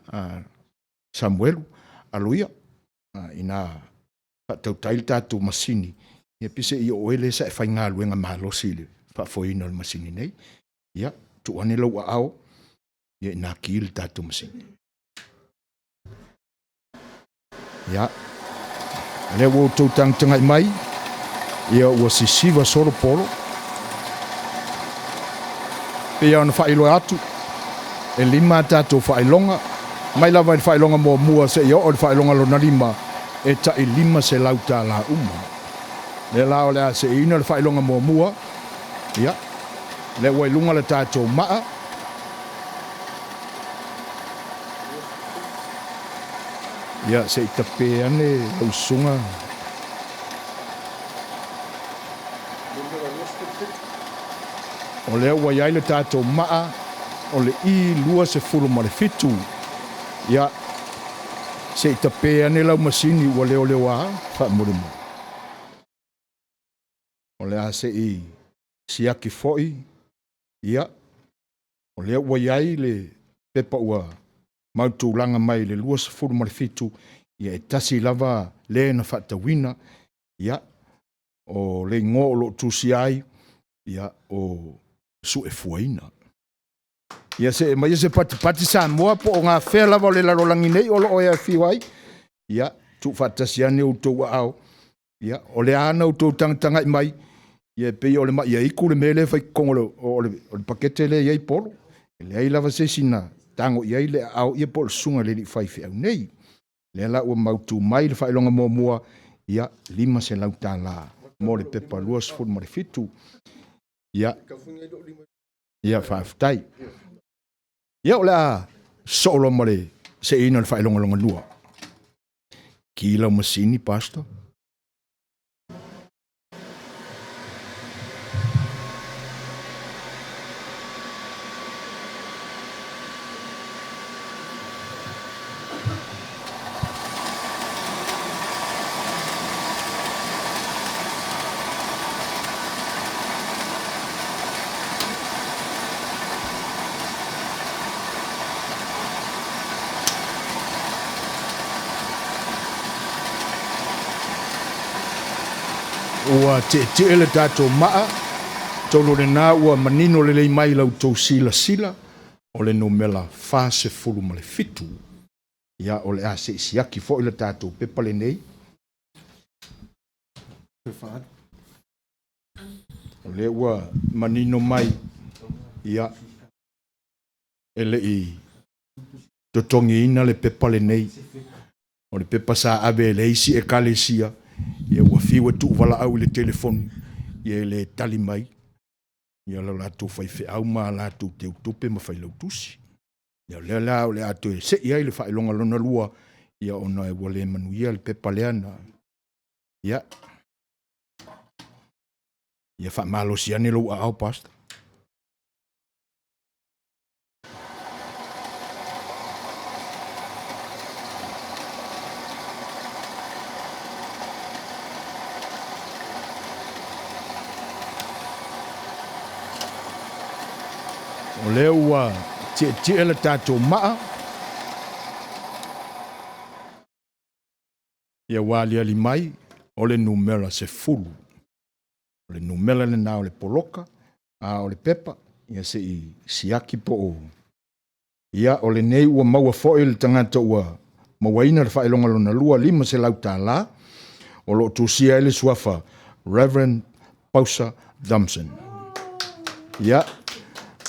Samuelu, alo ia, ina faatautai le tatou masini, ia pei o oe lea sa e faigaluega malosi i le faafoeina o le masini nei. Ia, tuu ane lou aao ina ki le tatou masini. Ia, o lea ua outou tagatagai mai, ia ua sisiva solo polo. Pei ona faailoa atu, e 5 a tatou faailoga, mai lava i le faailoga muamua seia oo i le faailoga lona 5, e tai $500 uma. Lea la o le a seiina le faailoga muamua, ia, lea ua i luga le tatou maa. Ia, se i tape ane lau susuga. O lea ua i ai le tatou maa o le I27. Ia, se i tape ane lau masini ua leoleoa faamolemole. O le a se i siaki foi, ia, o lea ua i ai le pepa ua mautulaga mai le 27, ia e tasi lava le na faatauina, ia, o le igoa o lo o tusia ai, ia, o Suefuaina. Ia see maia se patipati Samoa po o gafea lava o le lalolagi nei o lo o e afio ai, ia, tuufaatasi ane outou aao, ia, o le a na outou tagatagai mai, ia e pei o le mai aitu le mea lea e fai i totonu o le pakete lea e i ai polo. E leai lava se isi na tago i ai le aao ia po o le susuga i le alii faifeau nei. Lea la ua mautu mai le faailoga muamua, ia, $500 mo le pepa 27. Ia, ia faafetai. Ia, o le a sosoo loa ma le seiina o le faailoga lona lua. Ki lau masini, Pastor. Ua tietie le tatou maa, tolu lena ua manino lelei mai lau tou silasila, o le numera 47. Ia, o le a se i siaki foi le tatou pepa lenei. O lea ua manino mai, ia, e le i totogiina le pepa lenei. O le pepa sa ave e le isi ekalesia, ia ua fiu e tuuvalaau i le telefoni, ia e le tali mai, ia lo latou faifeau ma latou teutupe ma failautusi. Ia o lea la o le a toe sei ai le faailoga lona lua, ia ona ua le manuia le pepa lea na, ia, ia faamalosi ane lou aao, Pastor. O lea ua tietie le tatou maa, ia ua aliali mai o le numera 10. O le numera lena o le poloka, a o le pepa, ia se i siaki po o. Ia, o lenei ua maua foi le tagata ua mauaina le faailoga lona lua $500, o lo o tusia ai le suafa Reverend Pausa Thompson. Ia,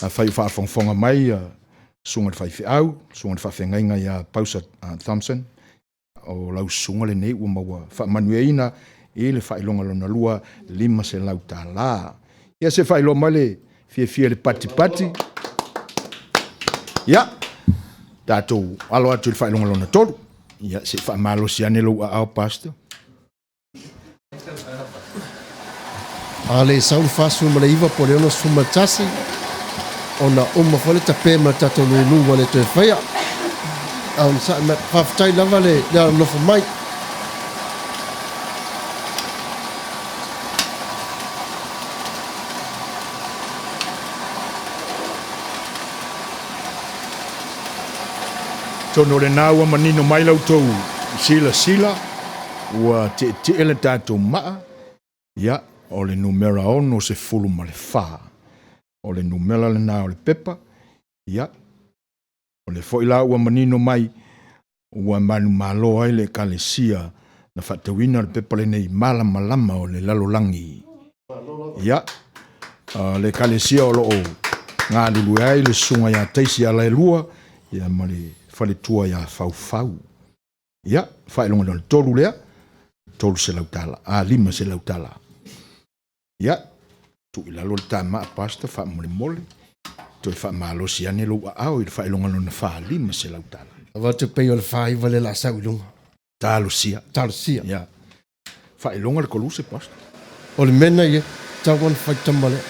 afai o faafogafoga mai susuga i le faifeau, susuga i le faafeagaiga ia Pausa Thompson, o lau susuga lenei ua maua faamanuiaina i le faailoga lona lua $500. Ia se faailoa mai le fiafia i le patipati. Ia, tatou alo atu i le faailoga lona tolu. Ia, se i faamalosi ane lou aao, Pastor. A le sau le 49 po o le 61, ona uma foi le tape ma le tatou lulu ua le toe faia. A onosai mai, faafetai lava le alolofa mai. Atonu o lena ua manino mai la outou silasila, ua tietie le tatou maa, ia, o le numera 64. O le numera lena o le pepa, ia, o le foi la ua manino mai, ua manumalo ai le Ekalesia na faatauina le pepa lenei malamalama o le lalolagi. Ia, le Ekalesia o lo o galulue ai le susuga ia Taisi Alaelua, ia ma le faletua ia Faufau. Ia, faailoga lona tolu lea, $300, a $500. Ia, tuu i lalo le tamaa, Pastor, faamolemole, toe faamalosi ane lou aao i le faailoga lona fa, $500. Avatu pei o le 49 le la sau i luga. Talosia. Talosia. Ia. Faailoga le koluse, Pastor. O le mea na ia, tau ona fai tama lea.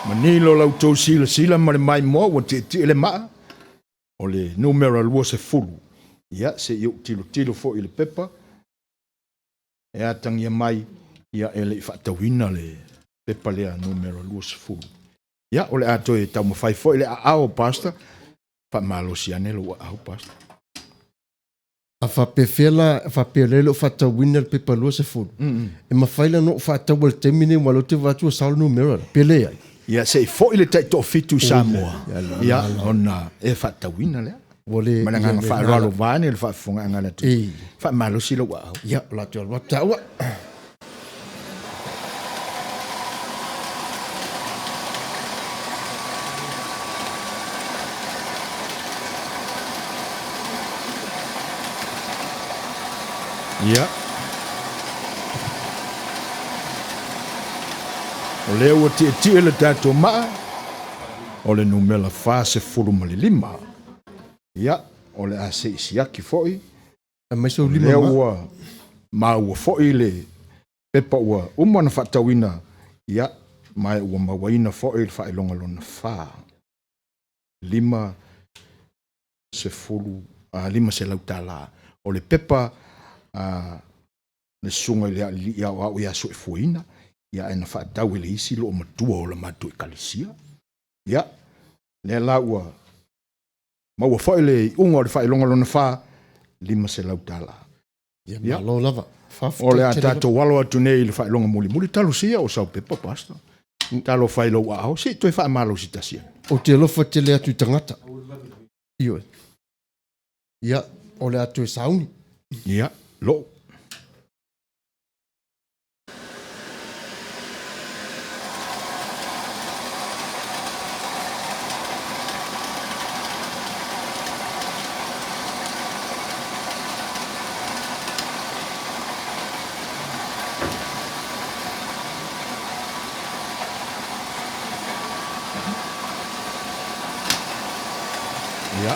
Manino la outou silasila ma le maimoa ua tietie le maa, o le numera 20. Ia, se i ou tilotilo foi i le pepa, e atagia mai, ia e le i faatauina le pepa lea numera 20. Ia, o le a toe taumafai foi le aao o Pastor, faamalosi ane lou aao, Pastor. A faapefea la, a faapea lea e le o faatauina le pepa 20, e mafai la ona ou faataua i le taimi lenei aua o lea ou te vaai atu ua sao le numera la, pe leai? Ia, se i foi le taitoafitu i Samoa, ia, ona e faatauina lea. Ua le. Ma le agaga faaaloalo vaeane le faafofogaaga a le atunuu. Faamalosi lou aao. Ia, o le a toe alu atu taua. Ia. O lea ua tietie le tatou maa, o le numera 45. Ia, o le a se i siaki foi. Aumai sou lima Lea ma. ua maua foi le pepa ua uma ona faatauina, ia, ma ua mauaina foi le faailoga lona fa. 50, $500. O le pepa a le susuga i le alii aoao ia Soefuaina, ia ae na faatau e le isi loomatua o le matou ekalesia. Ia, lea la ua maua foi le iuga o le faailoga lona fa, $500. Ia, malo lava. O le a Faafetai tele lava. tatou alo atu nei i le faailoga mulimuli, talosia o sau pepa, Pastor. Talofa i lou aao, se i toe faamalosi tasi ane. Ou te alofa tele atu i tagata. Ioe. Ia, o le a toe sauni. Ia, lou. Ia.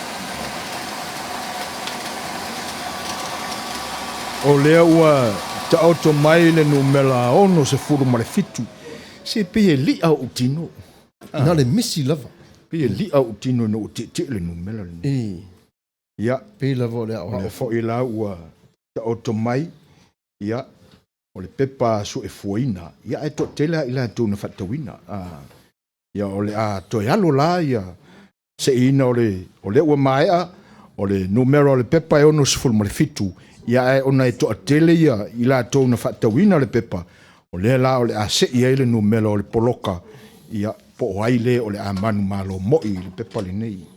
O lea ua taoto mai le numera 67. Se pei e li'a ou tino. Na o le misi lava. Pei e li'a ou tino ina ua tietie le numera lenei. Ia. Pei lava o le aoao. O lea foi la ua taoto mai, ia, o le pepa suefuaina, ia ae toatele lava i latou na faatauina. Ia o le a toe alo la ia seiina o le, o lea ua maea, o le numera o le pepa e 67, ia ae ona e toatele ia i latou na faatauina le pepa, o lea la o le a sei ai le numera o le poloka, ia po o ai le o le a manumalo moi i le pepa lenei.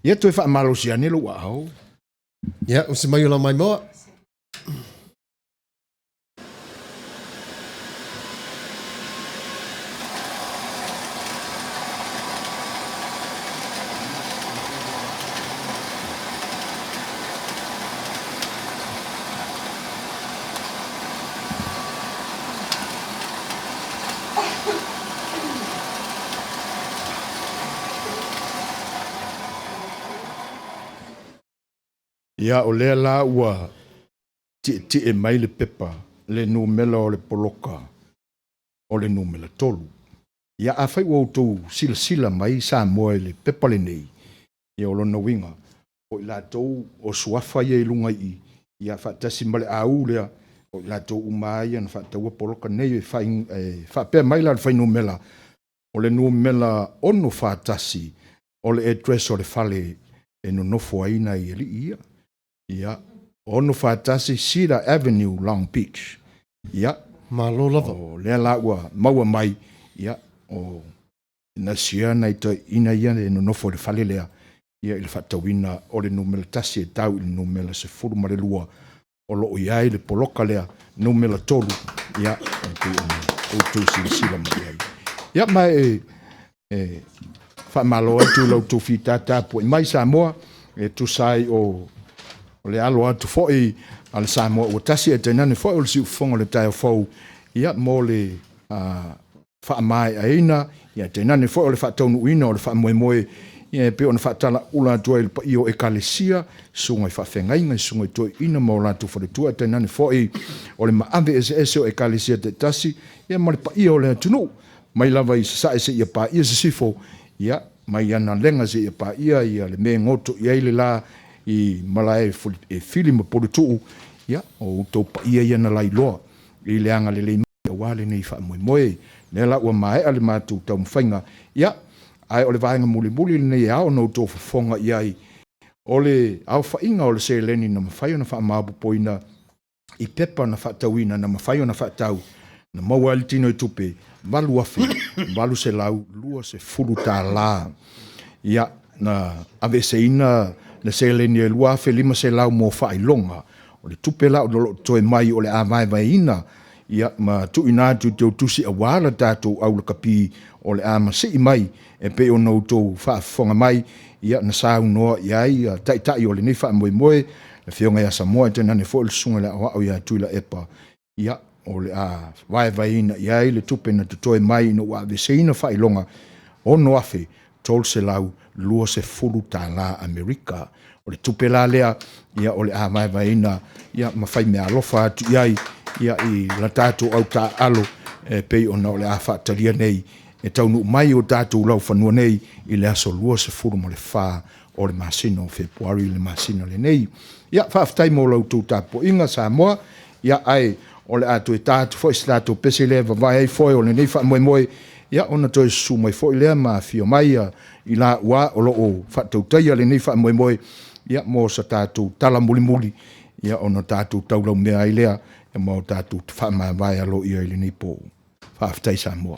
Ia toe faamalosi ane lou aao. Ia, usi mai o lau maimoa. Ia, o lea la ua tietie mai le pepa, le numera o le poloka o le numera 3. Ia, afai ua outou silasila mai Samoa i le pepa lenei, ia o lona uiga, o i latou o suafa ia i luga i i, ia faatasi ma le au lea, o i latou uma lava ia na faataua poloka nei. E faapea mai la le fuainumera, o le numera 641, o le address o le fale e nonofo ai nai alii ia. Ia, 641 Cedar Avenue, Long Beach. Ia, Malo lava. O lea la ua maua mai, ia, o na sia nai toeaiina ia e nonofo i le fale lea, ia i le faatauina o le numera 1 e tau i le numera 12 o lo o i ai le poloka lea numera 3, ia, e pei ona outou silasila mai ai. Ia, ma e faamalo atu i la outou fita tapuai mai Samoa, e tusa ai o le alo atu foi a le Samoa ua tasi, ae tainane foi o le siufofoga o le taeao fou, ia, mo le faamaeaina, ia tainane foi o le faataunuuina o le faamoemoe, ia e pei ona faatalaula atu ai i le paia o Ekalesia, susuga i faafeagaiga, susuga i toeaiina ma o latou faletua, ae tainane foi o le maave eseese o Ekalesia taitasi, ia ma le paia o le atunuu, mai lava i Sasae seia paia Sisifo, ia, mai Analega seia paia ia le mea e goto i ai le la i malae e fili ma puletuu, ia, o outou paia ia na lailoa i le agalelei mai aua lenei faamoemoe. Lea la ua maea le matou taumafaiga, ia, ae o le vaega mulimuli lenei e ao ona outou fofoga i ai, o le aofaiga o le seleni na mafai ona faamaopoopoina i pepa na faatauina na mafai ona faatau, na maua ai le tino i tupe $8,820. Ia, na aveeseina le seleni e $2,500 mo faailoga. O le tupe la o lo o totoe mai o le a vaevaeina, ia, ma tuuina atu i teutusi aua le tatou aulakapi o le a masii mai e pei ona outou faafofoga mai, ia, na saunoa i ai taitai o lenei faamoemoe, le Afioga ia Samoa, tainane foi le Susuga i le Aoao ia Tuilaepa, ia, o le a vaevaeina i ai le tupe na totoe mai ina ua aveeseina faailoga $6,320 Amerika. O le tupe la lea, ia, o le a vaevaeina, ia, ma fai meaalofa atu i ai, ia, i la tatou au taaalo e pei ona o le a faatalia nei e taunuu mai o tatou laufanua nei i le aso 24 o le masina o Fepuari, le masina lenei. Ia, faafetai mo la outou tapuaiga Samoa, ia, ae o le a toe ta atu foi se tatou pese lea e vavae ai foe o lenei faamoemoe, ia, ona toe susu mai foi lea ma afio mai i la ua o lo o faatautaia lenei faamoemoe, ia, mo sa tatou tala mulimuli, ia, ona tatou taulaumea ai lea ma o tatou faamavae aloaia i lenei po. Faafetai Samoa.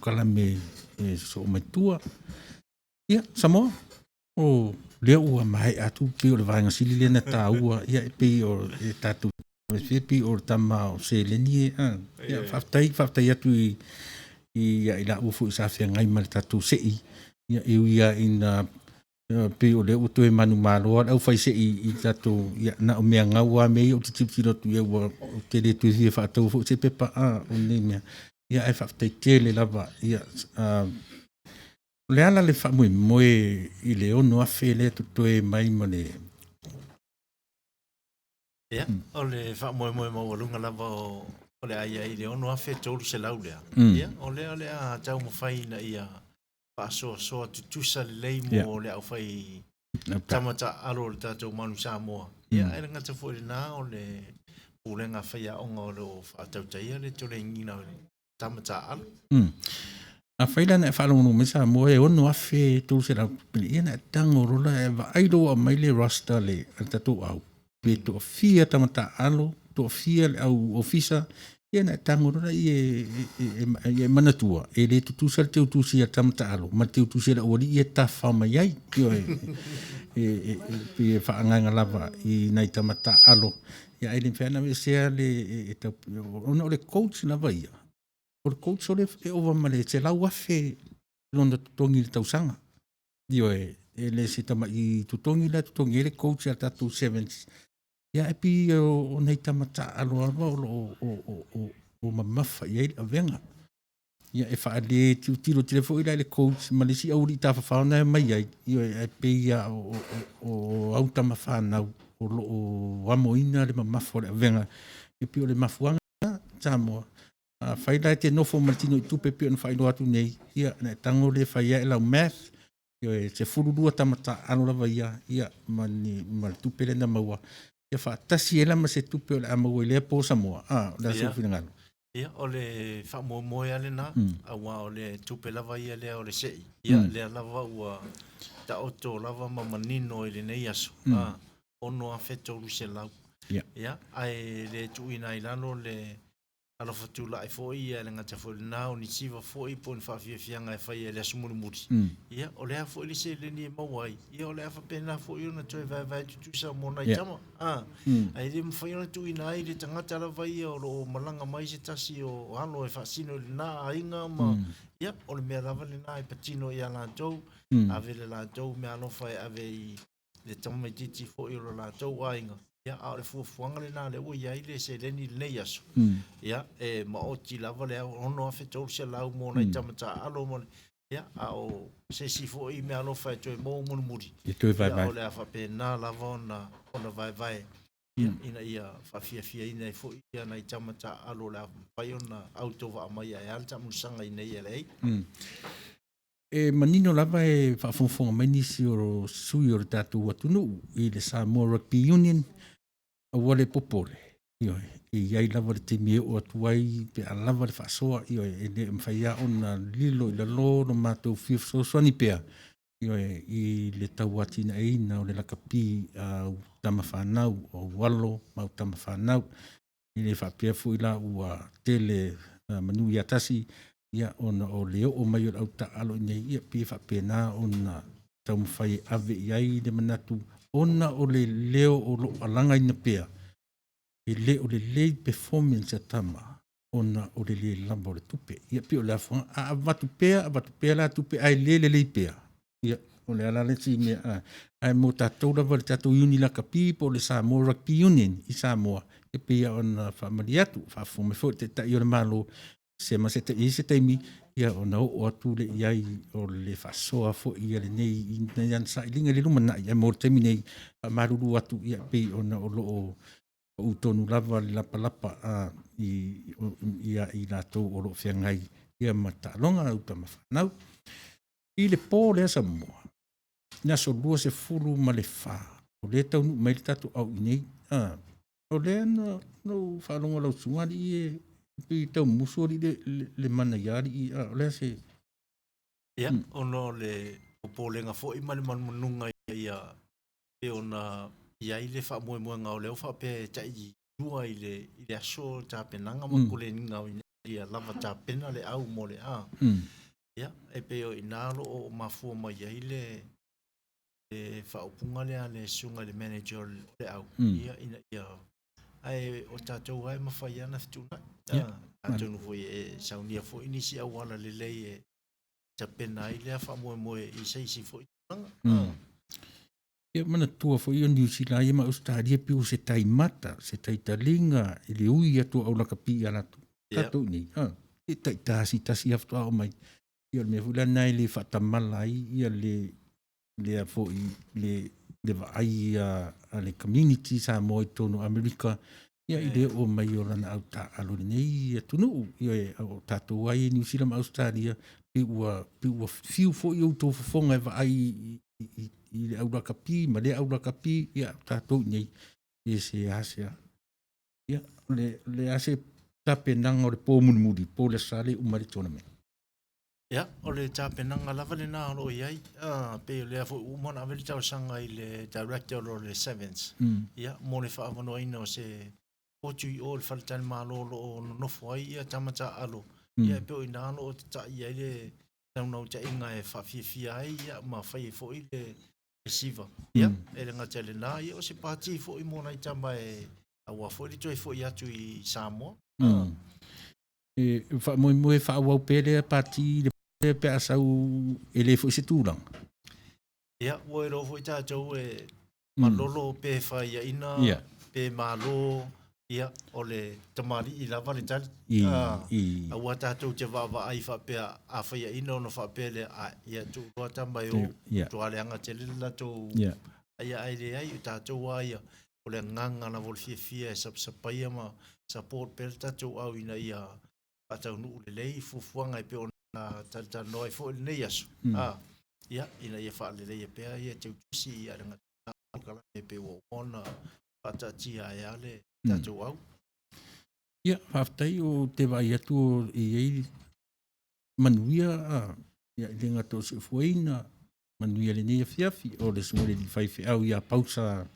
polokalame e sosoo mai tua. Ia, Samoa, o lea ua maea atu pei o le vaega sili lea na taua, ia e pei o e tatou e pei o le tama o seleni e, a, ia, faafetai, faafetai atu i i ia i laua foi sa feagai ma le tatou sei, ia e ui lava ina pei o lea ua toe manumalo lava le aufai sei i tatou, ia na o mea gau lava mea ia ou te tilotilo atu i ai ua ou te le toe fia faataua foi se pepa a o nei mea. Ia ae faafetai tele lava. Ia o le ala le faamoemoe i le 6,000 lea totoe mai ma le Ia, o le faamoemoe maualuga lava o o le a i ai i le 6,300 lea. Ia, o lea o le a taumafai ina ia faasoasoa tutusa lelei mo le aufai tama taaalo o le tatou Manu Samoa. Ia, ae le gata foi i lena, o le pulega a faiaoga o lo o faatautaia le tolegiina o tama taaalo. Afai la na e faalogologo mai Samoa e 6,300 pili, ia na e tago loa la e vaai loa ua aumai le roster a le tatou au, pe toafia tama taaalo, toafia le au ofisa, ia na e tago loa la e e manatua, e le tutusa le teutusi a tama taaalo ma le teutusi a le aualii ia e tafafao mai ai. Ioe, e pei e faaagaga lava i nai tama taaalo, ia ae le mafai ona aveesea le e tau, ona o le coach lava ia, o le coach o le e ova ma le 100,000 lona totogi i le tausaga. Ioe, e le se tamai totogi la e totogi ai le coach a tatou sevens. Ia ae pei o nai tama taaalo lava o lo o mamafa i ai le avega. Ia e faale tilotilo tele foi la i le coach ma le isi aualii tafafao na e omai ai, ioe, ae pei lava o au tama fanau o lo o amoina le mamafa o le avega. E pei o le mafuaaga Samoa, afai la e te nofo ma le tino i tupe pei ona faailoa atu nei, ia ona e tago lea e fai ai lau math, ioe, 12 tama taaalo lava ia, ia ma ni ma le tupe lea na maua, ia faatasi ai la ma se tupe o le a maua i lea po Samoa, a, o le a sou finagalo? Ia, o le faamoemoe lava lena, aua o le tupe lava ia lea o le sei, ia, lea lava ua taoto lava ma manino i lenei aso, a, 6,300. Ia, ae le tuuina ai i lalo le alofa tulai foi, ia le gata foi i lena, o ni siva foi po o ni faafiafiaga e faia i le aso mulimuli. Ia, o le a foi le seleni e maua ai, ia o le a faapena foi ona toe vaevae tutusa mo nai tama. A, ae le mafai ona tuuina ai le tagata lava ia o lo o malaga mai se tasi o alo e faasino i lena aiga ma, ia, o le mea lava lena e patino ia latou, ave le latou meaalofa e ave i le tamaitiiti foi o lo latou aiga, ia, a o le fuafuaga lena lea ua i ai le seleni i lenei aso, ia, e maoti lava le 6,300 mo nai tama taaalo ma le, ia, a o se isi foi meaalofa e toe maua mulimuli, E toe vaevae. Ia, o le a faapena lava ona vaevae, ia, ina ia faafiafiaina ai foi ia nai tama taaalo o le a mafai ona autovaa mai ae a le taamilosaga i inei i LA. E manino lava e faafogafoga mai nisi o sui o le tatou atunuu i le Samoa Rugby Union, aua le popole, ioe, e i ai lava le taimi e oo atu ai pe a lava le faasoa, ioe, e le mafai lava ona lilo i lalo lo matou fia fesoasoani pea, ioe, i le tauatinaeina o le lakapi a au tama fanau, o au alo ma au tama fanau. E le faapea foi la ua tele manu ia tasi, ia ona o le oo mai o le au taaalo i inei, ia pei e faapena ona taumafai e ave i ai le manatu ona o le leo o lo o alagaina pea, e le o lelei performance a tama ona o le le lava o le tupe. Ia pei o le afuaga, a avatu pea, avatu pea la tupe ae le lelei pea, ia o le ala le isi mea, ae mo tatou lava le tatou Uni Lakapi po o le Samoa Rugby Union i Samoa, e pei ona faamalie atu, faafofoga mai foi le Taitai o le Malo, se ma se i se taimi, ia ona oo atu le i ai o le faasoa foi ia lenei i ana sailiga i le lumanai, ae mo le taimi nei, faamalulu atu, ia pei ona o lo o pau tonu lava le lapalapa a i ia i latou o lo o feagai ia ma taaloga au tama fanau. I le po lea Samoa, i le aso 24, o lea e taunuu mai le tatou au i nei, a, o lea na ou faalogo lau susuga alii e pei tau musu alii le mana ia alii, a, o lea se. Ia, ona o le popolega foi ma le manumanuga ia pei ona i ai le faamoemoega o lea ua faapea e tai lua i le aso tapenaga ma koleniga o Ia lava tapena le au mo le a. Ia, e pei o i ina o lo o mafua mai ai le le faaupuga lea a le susuga i le manager o le au, ia, ina ia, ae o tatou lava e mafai lava ona fetuunai. Atonu foi e saunia foi nisi auala lelei e tapena ai lea faamoemoe i se isi foi tulaga. Ia manatua foi o Niu Sila ia ma Ausetalia pei o se tai mata, se tai taliga i le ui atu o au lakapi ia latou. Tatou i nei, ha, e taitasi tasi lava faatoa oo mai. Ia o le mea foi lea na e le faatamala ai ia le lea foi le le vaai a, a le community Samoa i totonu o Amerika ia i le oo mai o lana au taaalo i lenei atunuu. Ia o tatou ai i Niu Sila ma Ausetalia pei ua pei ua fiu foi outou fofoga e vaai i, i, i le au lakapi ma le au lakapi, ia tatou i nei e se a se a. Ia le le a se tapenaga o le pō mulimuli, pō le aso Sa lea e uma ai le tournament. Ia, o le tapenaga lava lena o lo o i ai, pei o lea foi ua uma ona ave le talosaga i le director o le Sevens, ia, mo le faaavanoaina o se potu i o i le faletalimalo o lo o nonofo ai ia tama taaalo, ia, e pei o i ina o lo o tatai ai le naunautaiga e faafiafia ai ia ma fai ai foi le siva. Ia, e le gata i lena, ia, o se pati foi mo nai tama e aua foi le toe foi atu i Samoa. E faamoemoe faaauau pea lea pati le pe a sau e le foi se tulaga. Ia, ua iloa foi tatou e malolo pe faiaina pe malo, ia, o le tamalii lava le tali. Aua tatou te vaavaai faapea a faiaina ona faapea lea, a, ia, tuu loa tama e o, matua leaga tele le latou, ia, ae leai, o tatou lava ia, o le agaga lava o le fiafia e sapasapaia ma support pea le tatou au ina ia faataunuu lelei fuafuaga e pei ona talatalanoa ai foi i lenei aso, a, ia, ina ia faaleleia pea ia teutusi ia le polokalame e pei ua uma ona faataatia ai lava le tatou au. Ia, faafetai o te vaai atu o i ai manuia a, ia, i le gata o soifuaina, manuia lenei afiafi, o le susuga i le alii faifeau ia Pausa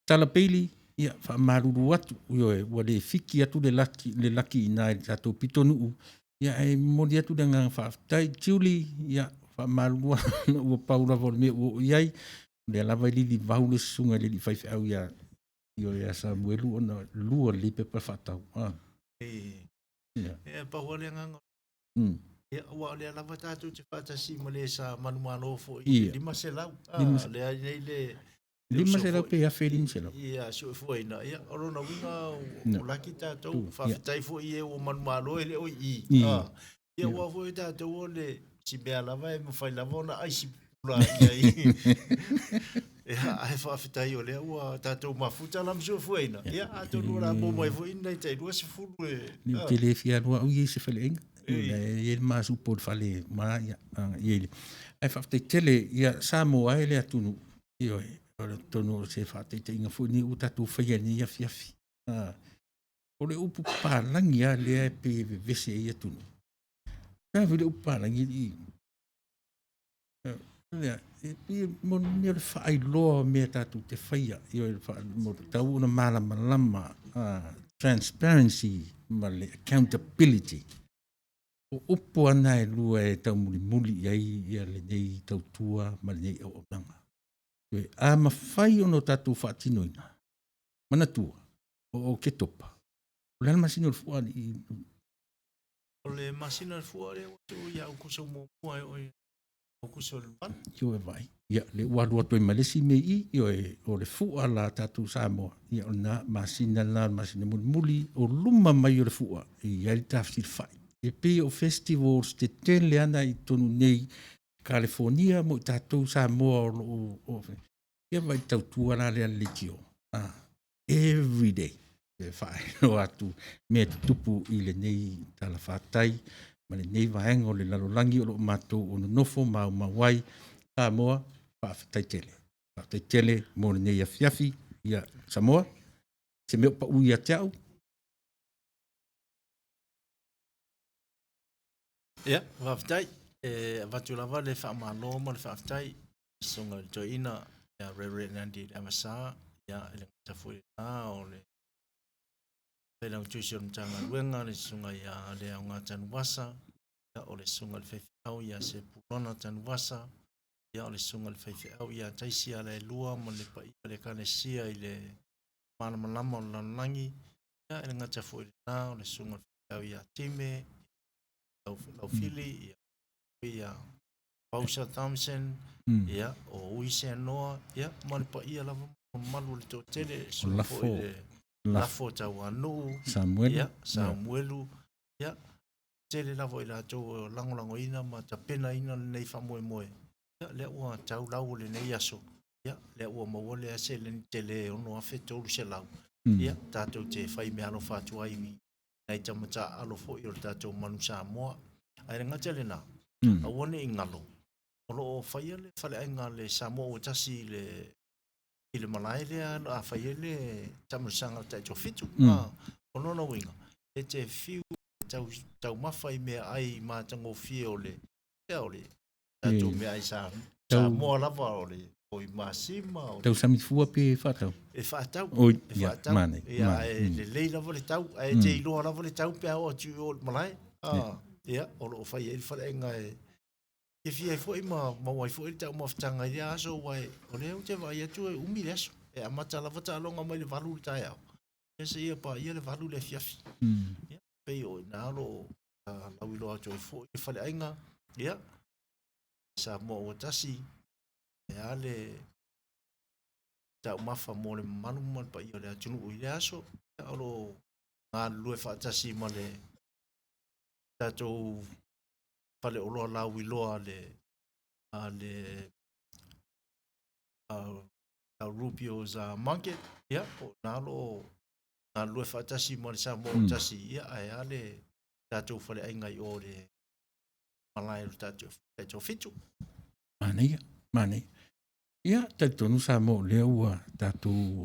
Tala Bailey, ia, faamalulu atu, ioe, ua le fiki atu le laki, le laki i ina i le tatou pitonuu, ia, ae momoli atu le agaga faafetai. Julie, ia, faamalulu atu, ua pau lava o le mea ua oo i ai, o lea lava e lilivau le susuga i le alii faifeau ia, ioe, ia Samuelu ona lua lelei pepa faatau. Ah. Ia. Ia, pau lava le agaga. Ia, aua o lea lava tatou te faatasi ma le sa manumalo foi i le 500. Ah, lea nei le 500 pe 1500. Ia, soifuaina. Ia, o lona uiga o laki tatou. Faafetai foi i e ua manumalo e le o i i. Ah, ia, aua foi tatou o le si mea lava e mafai lava ona aisi pupula i ai. Ia, ae faafetai o lea ua tatou mafuta la ma soifuaina. Ia, atonu o le a maua mai foi ni nai tai 20 e... Ou te le fia alu au i se faleaiga. E i ai le masupo i le fale ma ia, i ai le. Ae faafetai tele, ia Samoa e le atunuu. Ioe, o le tonu o se faataitaiga foi lenei ua tatou faia i lenei afiafi. O le upu papalagi lava lea e pei e vevese ai atunuu. E a foi le upu papalagi alii? Lea, e pei mo le mea o le faailoa o mea tatou te faia, ioe, mo le tatau ona malamalama, transparency ma le accountability. O upu lava na e lua e taumulimuli i ai ia lenei tautua ma lenei auaunaga. Ioe, a mafai ona tatou faatinoina, manatua, o Oketopa, o le a le masina o le fua alii? O le masina o le fua lea ua tuu ia Aukuso muamua e oo i Aukuso le 8. Ioe vai. Ia, lea ua alu atu ai ma le isi mea i i, ioe, o le fua la tatou Samoa, ia o lena masina lena, o le masina mulimuli, o luma mai o le fua, e i ai le tafesilafai. E pei o festivals tetele ana i totonu nei, Kalifonia mo i tatou Samoa o lo o, ia vai tautua la lea le leitio. Every day e faailoa atu mea tutupu i lenei talafatai ma lenei vaega o le lalolagi o lo o matou o nonofo maumau ai. Samoa, faafetai tele. Faafetai tele mo lenei afiafi. Ia, Samoa, se mea o pau ia te au? Ia, faafetai. E avatu lava le faamalo ma le faafetai i le Susuga i le Toeaina ia Reverend Andy Leavasa, ia, e le gata foi i lena o le Failautusi o le Matagaluega, le Susuga ia Leaoga Tanuvasa, ia, o le Susuga i le Faifeau ia Sepulona Tanuvasa, ia, o le Susuga i le Faifeau ia Taisi Alaelua ma le paia o le Ekalesia i le Malamalama o le Lalolagi, ia, e le gata foi i lena, o le Susuga i le Faifeau ia Time, Laufili, ia, ia Pausa Thompson, ia, o Ui Seanoa, ia, ma le paia lava ma mamalu o le toatele, O susuga Lafo, foi i le Lafo Tauanuu, Samuelu, ia, Samuelu, ia, tele lava i latou o lagolagoina ma tapenaina lenei faamoemoe. Ia, lea ua tau lau o lenei aso, ia, lea ua maua lea seleni tele e $6,300. Ia, tatou te fai meaalofa atu ai i nai tama taaalo foi o le tatou Manu Samoa. Ae le gata i lena, aua ne i galo, o lo o faia le faleaiga a le Samoa ua tasi i le i le malae lea a fai ai le taamilosaga a le Taitoafitu. O lona uiga, e te fiu e taumafa i meaai matagofie o le o le tatou meaai Samoa lava o le oi masima o Tau samifua pe faatau? E faatau. Oi, e ia, faatau. manaia, Ia, manaia. ae lelei lava le tau, ae te iloa lava le tau pe a oo atu i o i le malae. Ia, o lo o fai ai le faleaiga e fiafia ai foi ma maua ai foi le taumafataga i lea aso, aua o lea ou te vaai atu e umi le aso. E amata lava taaloga mai le 8 i le taeao, ia seia paia le 8 i le afiafi. Ia, pei o i ina o lo o lauiloa atu ai foi le faleaiga, ia, Samoa ua tasi, e a le taumafa mo le mamalu ma le paia o le atunuu i lea aso, ia, o lo o galulue faatasi ma le tatou faleoloa lauiloa a le Rubio's Market, ia, o i ina o lo o galulue faatasi ma le Samoa ua tasi, ia, ae a le tatou faleaiga i o le malae o le tatou Taitoafitu. Manaia, manaia. Ia, talitonu Samoa o lea ua tatou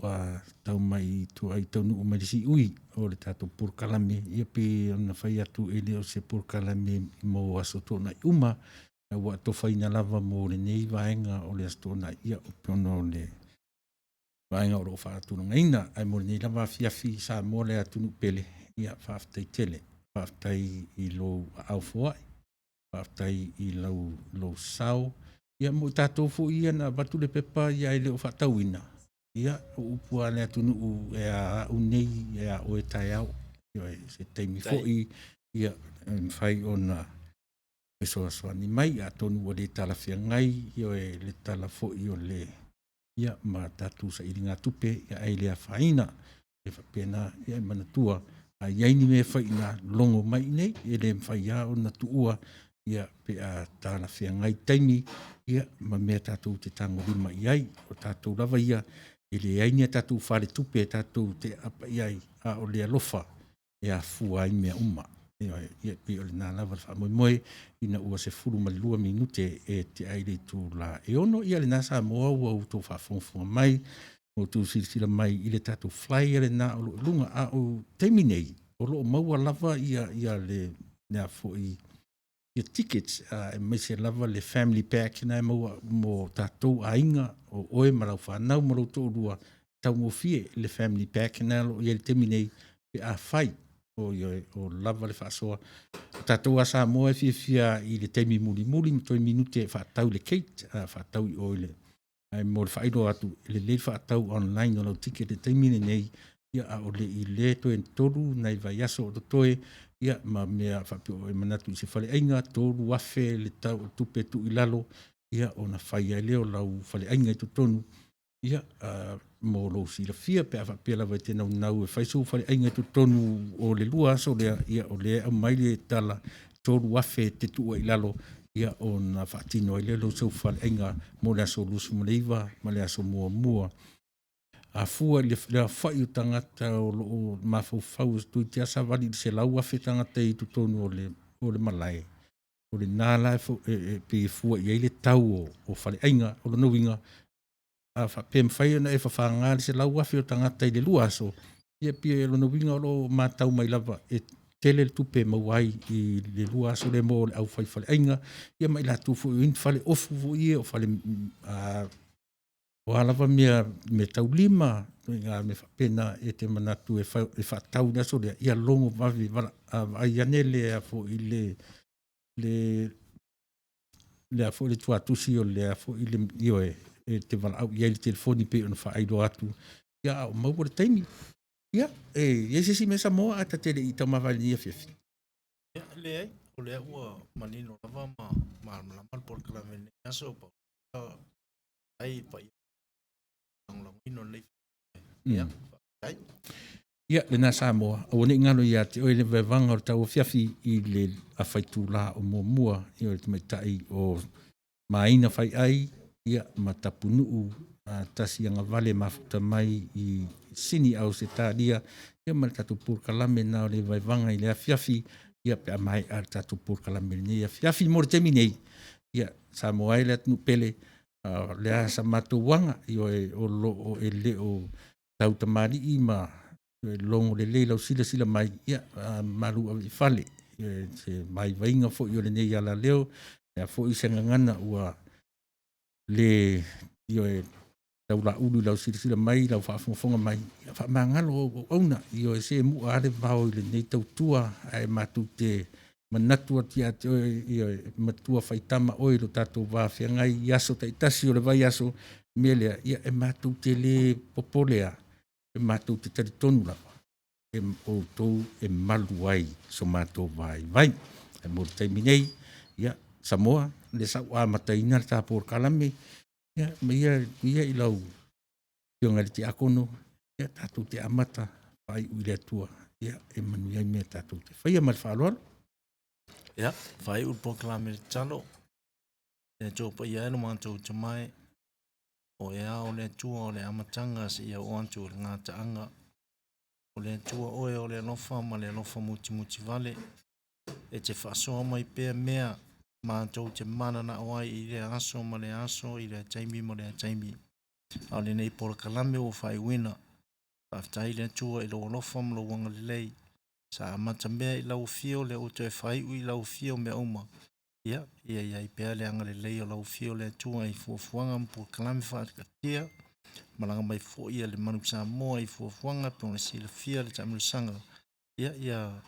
tau mai tuai taunuu mai le siui o le tatou polokalame, ia pe ona fai atu e le o se polokalame mo aso tuanai uma, ua atofaina lava mo lenei vaega o le aso tuanai, ia ona o le vaega o lo o faatulagaina, ae mo lenei lava afiafi Samoa le atunuu pele, ia faafetai tele, faafetai i lou aao foai, faafetai i lou sao, ia mo i tatou foi ia na avatu le pepa ia e le o faatauina, ia o upu a le atunuu e a au nei e a oe taeao, se taimi foi ia e mafai ona fesoasoani mai, atonu ua le talafeagai le tala foi o le ia ma tatou sailigatupe, ia ae le afaina, e faapena, ia e manatua a i ai ni mea e fai i ina, logo mai i inei, e le mafai lava ona tuua, ia pe a talafeagai taimi, ia ma mea tatou te tagolima i ai. O tatou lava ia, e leai ni a tatou faletupe tatou te aapa i ai, a o le alofa e afua ai mea uma. Ia pei o lena lava le faamoemoe ina ua 12 minute e tea ai le itula e 6. Ia lena Samoa ua outou faafogafoga mai, ua outou silasila mai i le tatou flyer lena o lo o i luga. A o taimi nei, o lo o maua lava ia le a foi ia tickets, aemaise lava le family pack na e maua mo tatou aiga, o oe ma lau fanau ma lou toalua, taugofie le family pack na o lo o i ai i le taimi nei, pe afai o lava le faasoa. O tatou a Samoa e fiafia i le taimi mulimuli ma toe minute e faatau i le gate, faatau i o i le, ae mo le faailoa atu, e lelei le faatau online o lau ticket i le taimi lenei, ia a o le i le toe 3 nai vaiaso o totoe, ia ma mea faapea o e manatu i se faleaiga, 3,000 le tau o tupe tuu i lalo, ia ona fai ai lea o lau faleaiga i totonu, ia mo lou silafia pe a faapea lava e te naunau e fai sou faleaiga i totonu o le 2 aso lea, ia o lea e aumai le tala 3,000 te tuua i lalo, ia ona faatino ai lea o sou faleaiga mo le aso 29 ma le aso 1. A fua i le aofai o tagata o lo o mafaufau toeitiiti lava savali i le 100,000 tagata i totonu o le malae, o lena la e pei e fua i ai le tau o faleaiga. O lona uiga, a faapea e mafai ona e fafaga le 100,000 o tagata i le 2 aso, ia pei o lona uiga o lo o matau mai lava e tele le tupe e maua ai i le 2 aso le mo le aufai faleaiga, ia ma i latou foi o i ai ni fale ofu foi ia, o fale O a lava mea, mea taulima, ituaiga mea faapena e te manatu e e faatau i le aso lea, ia logo vave vala, vaai ane le a foi le le le a foi le tuatusi o le a foi le ioe e te valaau i ai i le telefoni pei ona faailoa atu, ia a o maua le taimi. Ia, e i ai se isi mea Samoa ae ta te le i taumafai i lenei afiafi? Ia, leai, o lea ua manino lava ma malamalama le polokalame i lenei aso, pau ai paia lagolagoina o lenei. Ia, faafetai. Ia, lena Samoa, aua ne i galo ia te oe le vaevaga o le tauafiafi i le afaitulā o muamua, ia o le tamaitai o Maina Faiai, ia, ma Tapunuu tasi agavale mafuta mai i Sini Ausetalia, ia ma le tatou polokalame lena o le vaevaga i le afiafi, ia pe a maea le tatou polokalame i lenei afiafi. Mo le taimi nei, ia, Samoa e le atunuu pele, o le a sa matou aga, ioe, o lo o e le o tautamalii ma logo lelei lau silasila mai, ia, malu ave i fale se vaivaiga foi o lenei alaleo, le a foi se gagana ua le ioe taulaulu i lau silasila mai, lau faafogafoga mai, ia faamagalo au auauna, ioe, se mu'a lava le vao i lenei tautua, ae matou te manatu atu ia te oe, ioe, matua faitama oe i lo tatou va feagai i aso taitasi o le vaiaso, mea lea, ia e matou te le popole lava, e matou te talitonu lava, e outou e malu ai so matou vaivai. Ae mo le taimi nei, ia, Samoa, lea sa ou amataina le ta polokalame, ia, ma ia ia i lau Afioga i le Tiakono, ia tatou te amata faaiu i le Atua, ia e manuia ai mea tatou te faia ma le faaaloalo. Ia, faaiu le polokalame i le tatalo. Le Atua paia e lo matou tamae, o e ao le Atua o le amataga seia oo atu i le gataaga. O le Atua oe o le alofa ma le alofa mutimuti vale, e te faasoa mai pea mea matou te mananao ai i lea aso ma lea aso, i lea taimi ma lea taimi. A o lenei polokalame ua faaiuina, faafetai le Atua i lou alofa ma lou agalelei. Sa amata mea i lau afio, lea ua toe faaiu i lau afio mea uma. Ia, ia i ai pea le agalelei o lau afio le Atua i fuafuaga ma polokalame faataatia. Malaga mai foi a le Manu Samoa i fuafuaga pe ona silafia le taamilosaga. Ia, ia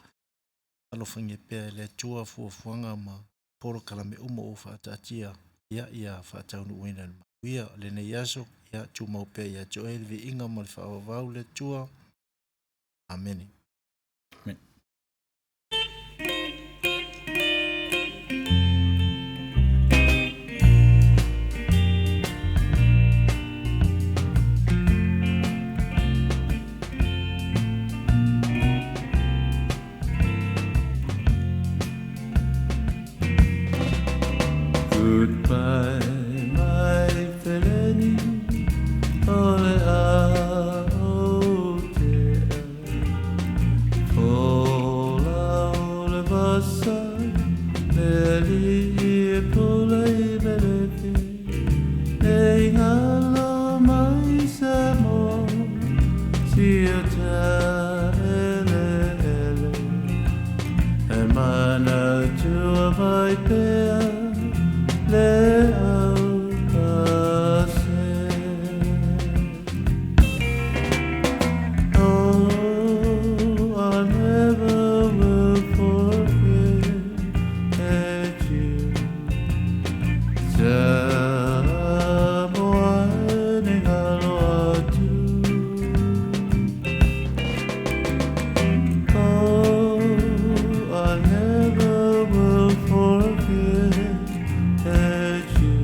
alofagia pea e le Atua fuafuaga ma polokalame uma ua faataatia. Ia, ia faataunuuina i le manuia lenei aso. Ia, tumau pea ia te oe le viiga ma le faaauau le Atua. Amene. Amen. Goodbye, my feleni, o le a o te Fola o le vasa, me li e pula i belefi, e ngalo mai sa mo, si o ta ele ele, e mana tua vai pea, le au ka se. Oh, I never will forget you. Samoa ni ngalo atu. Oh, I never will forget you.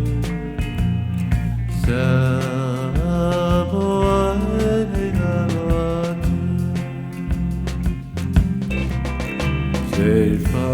Samoa ni ngalo atu. Te wha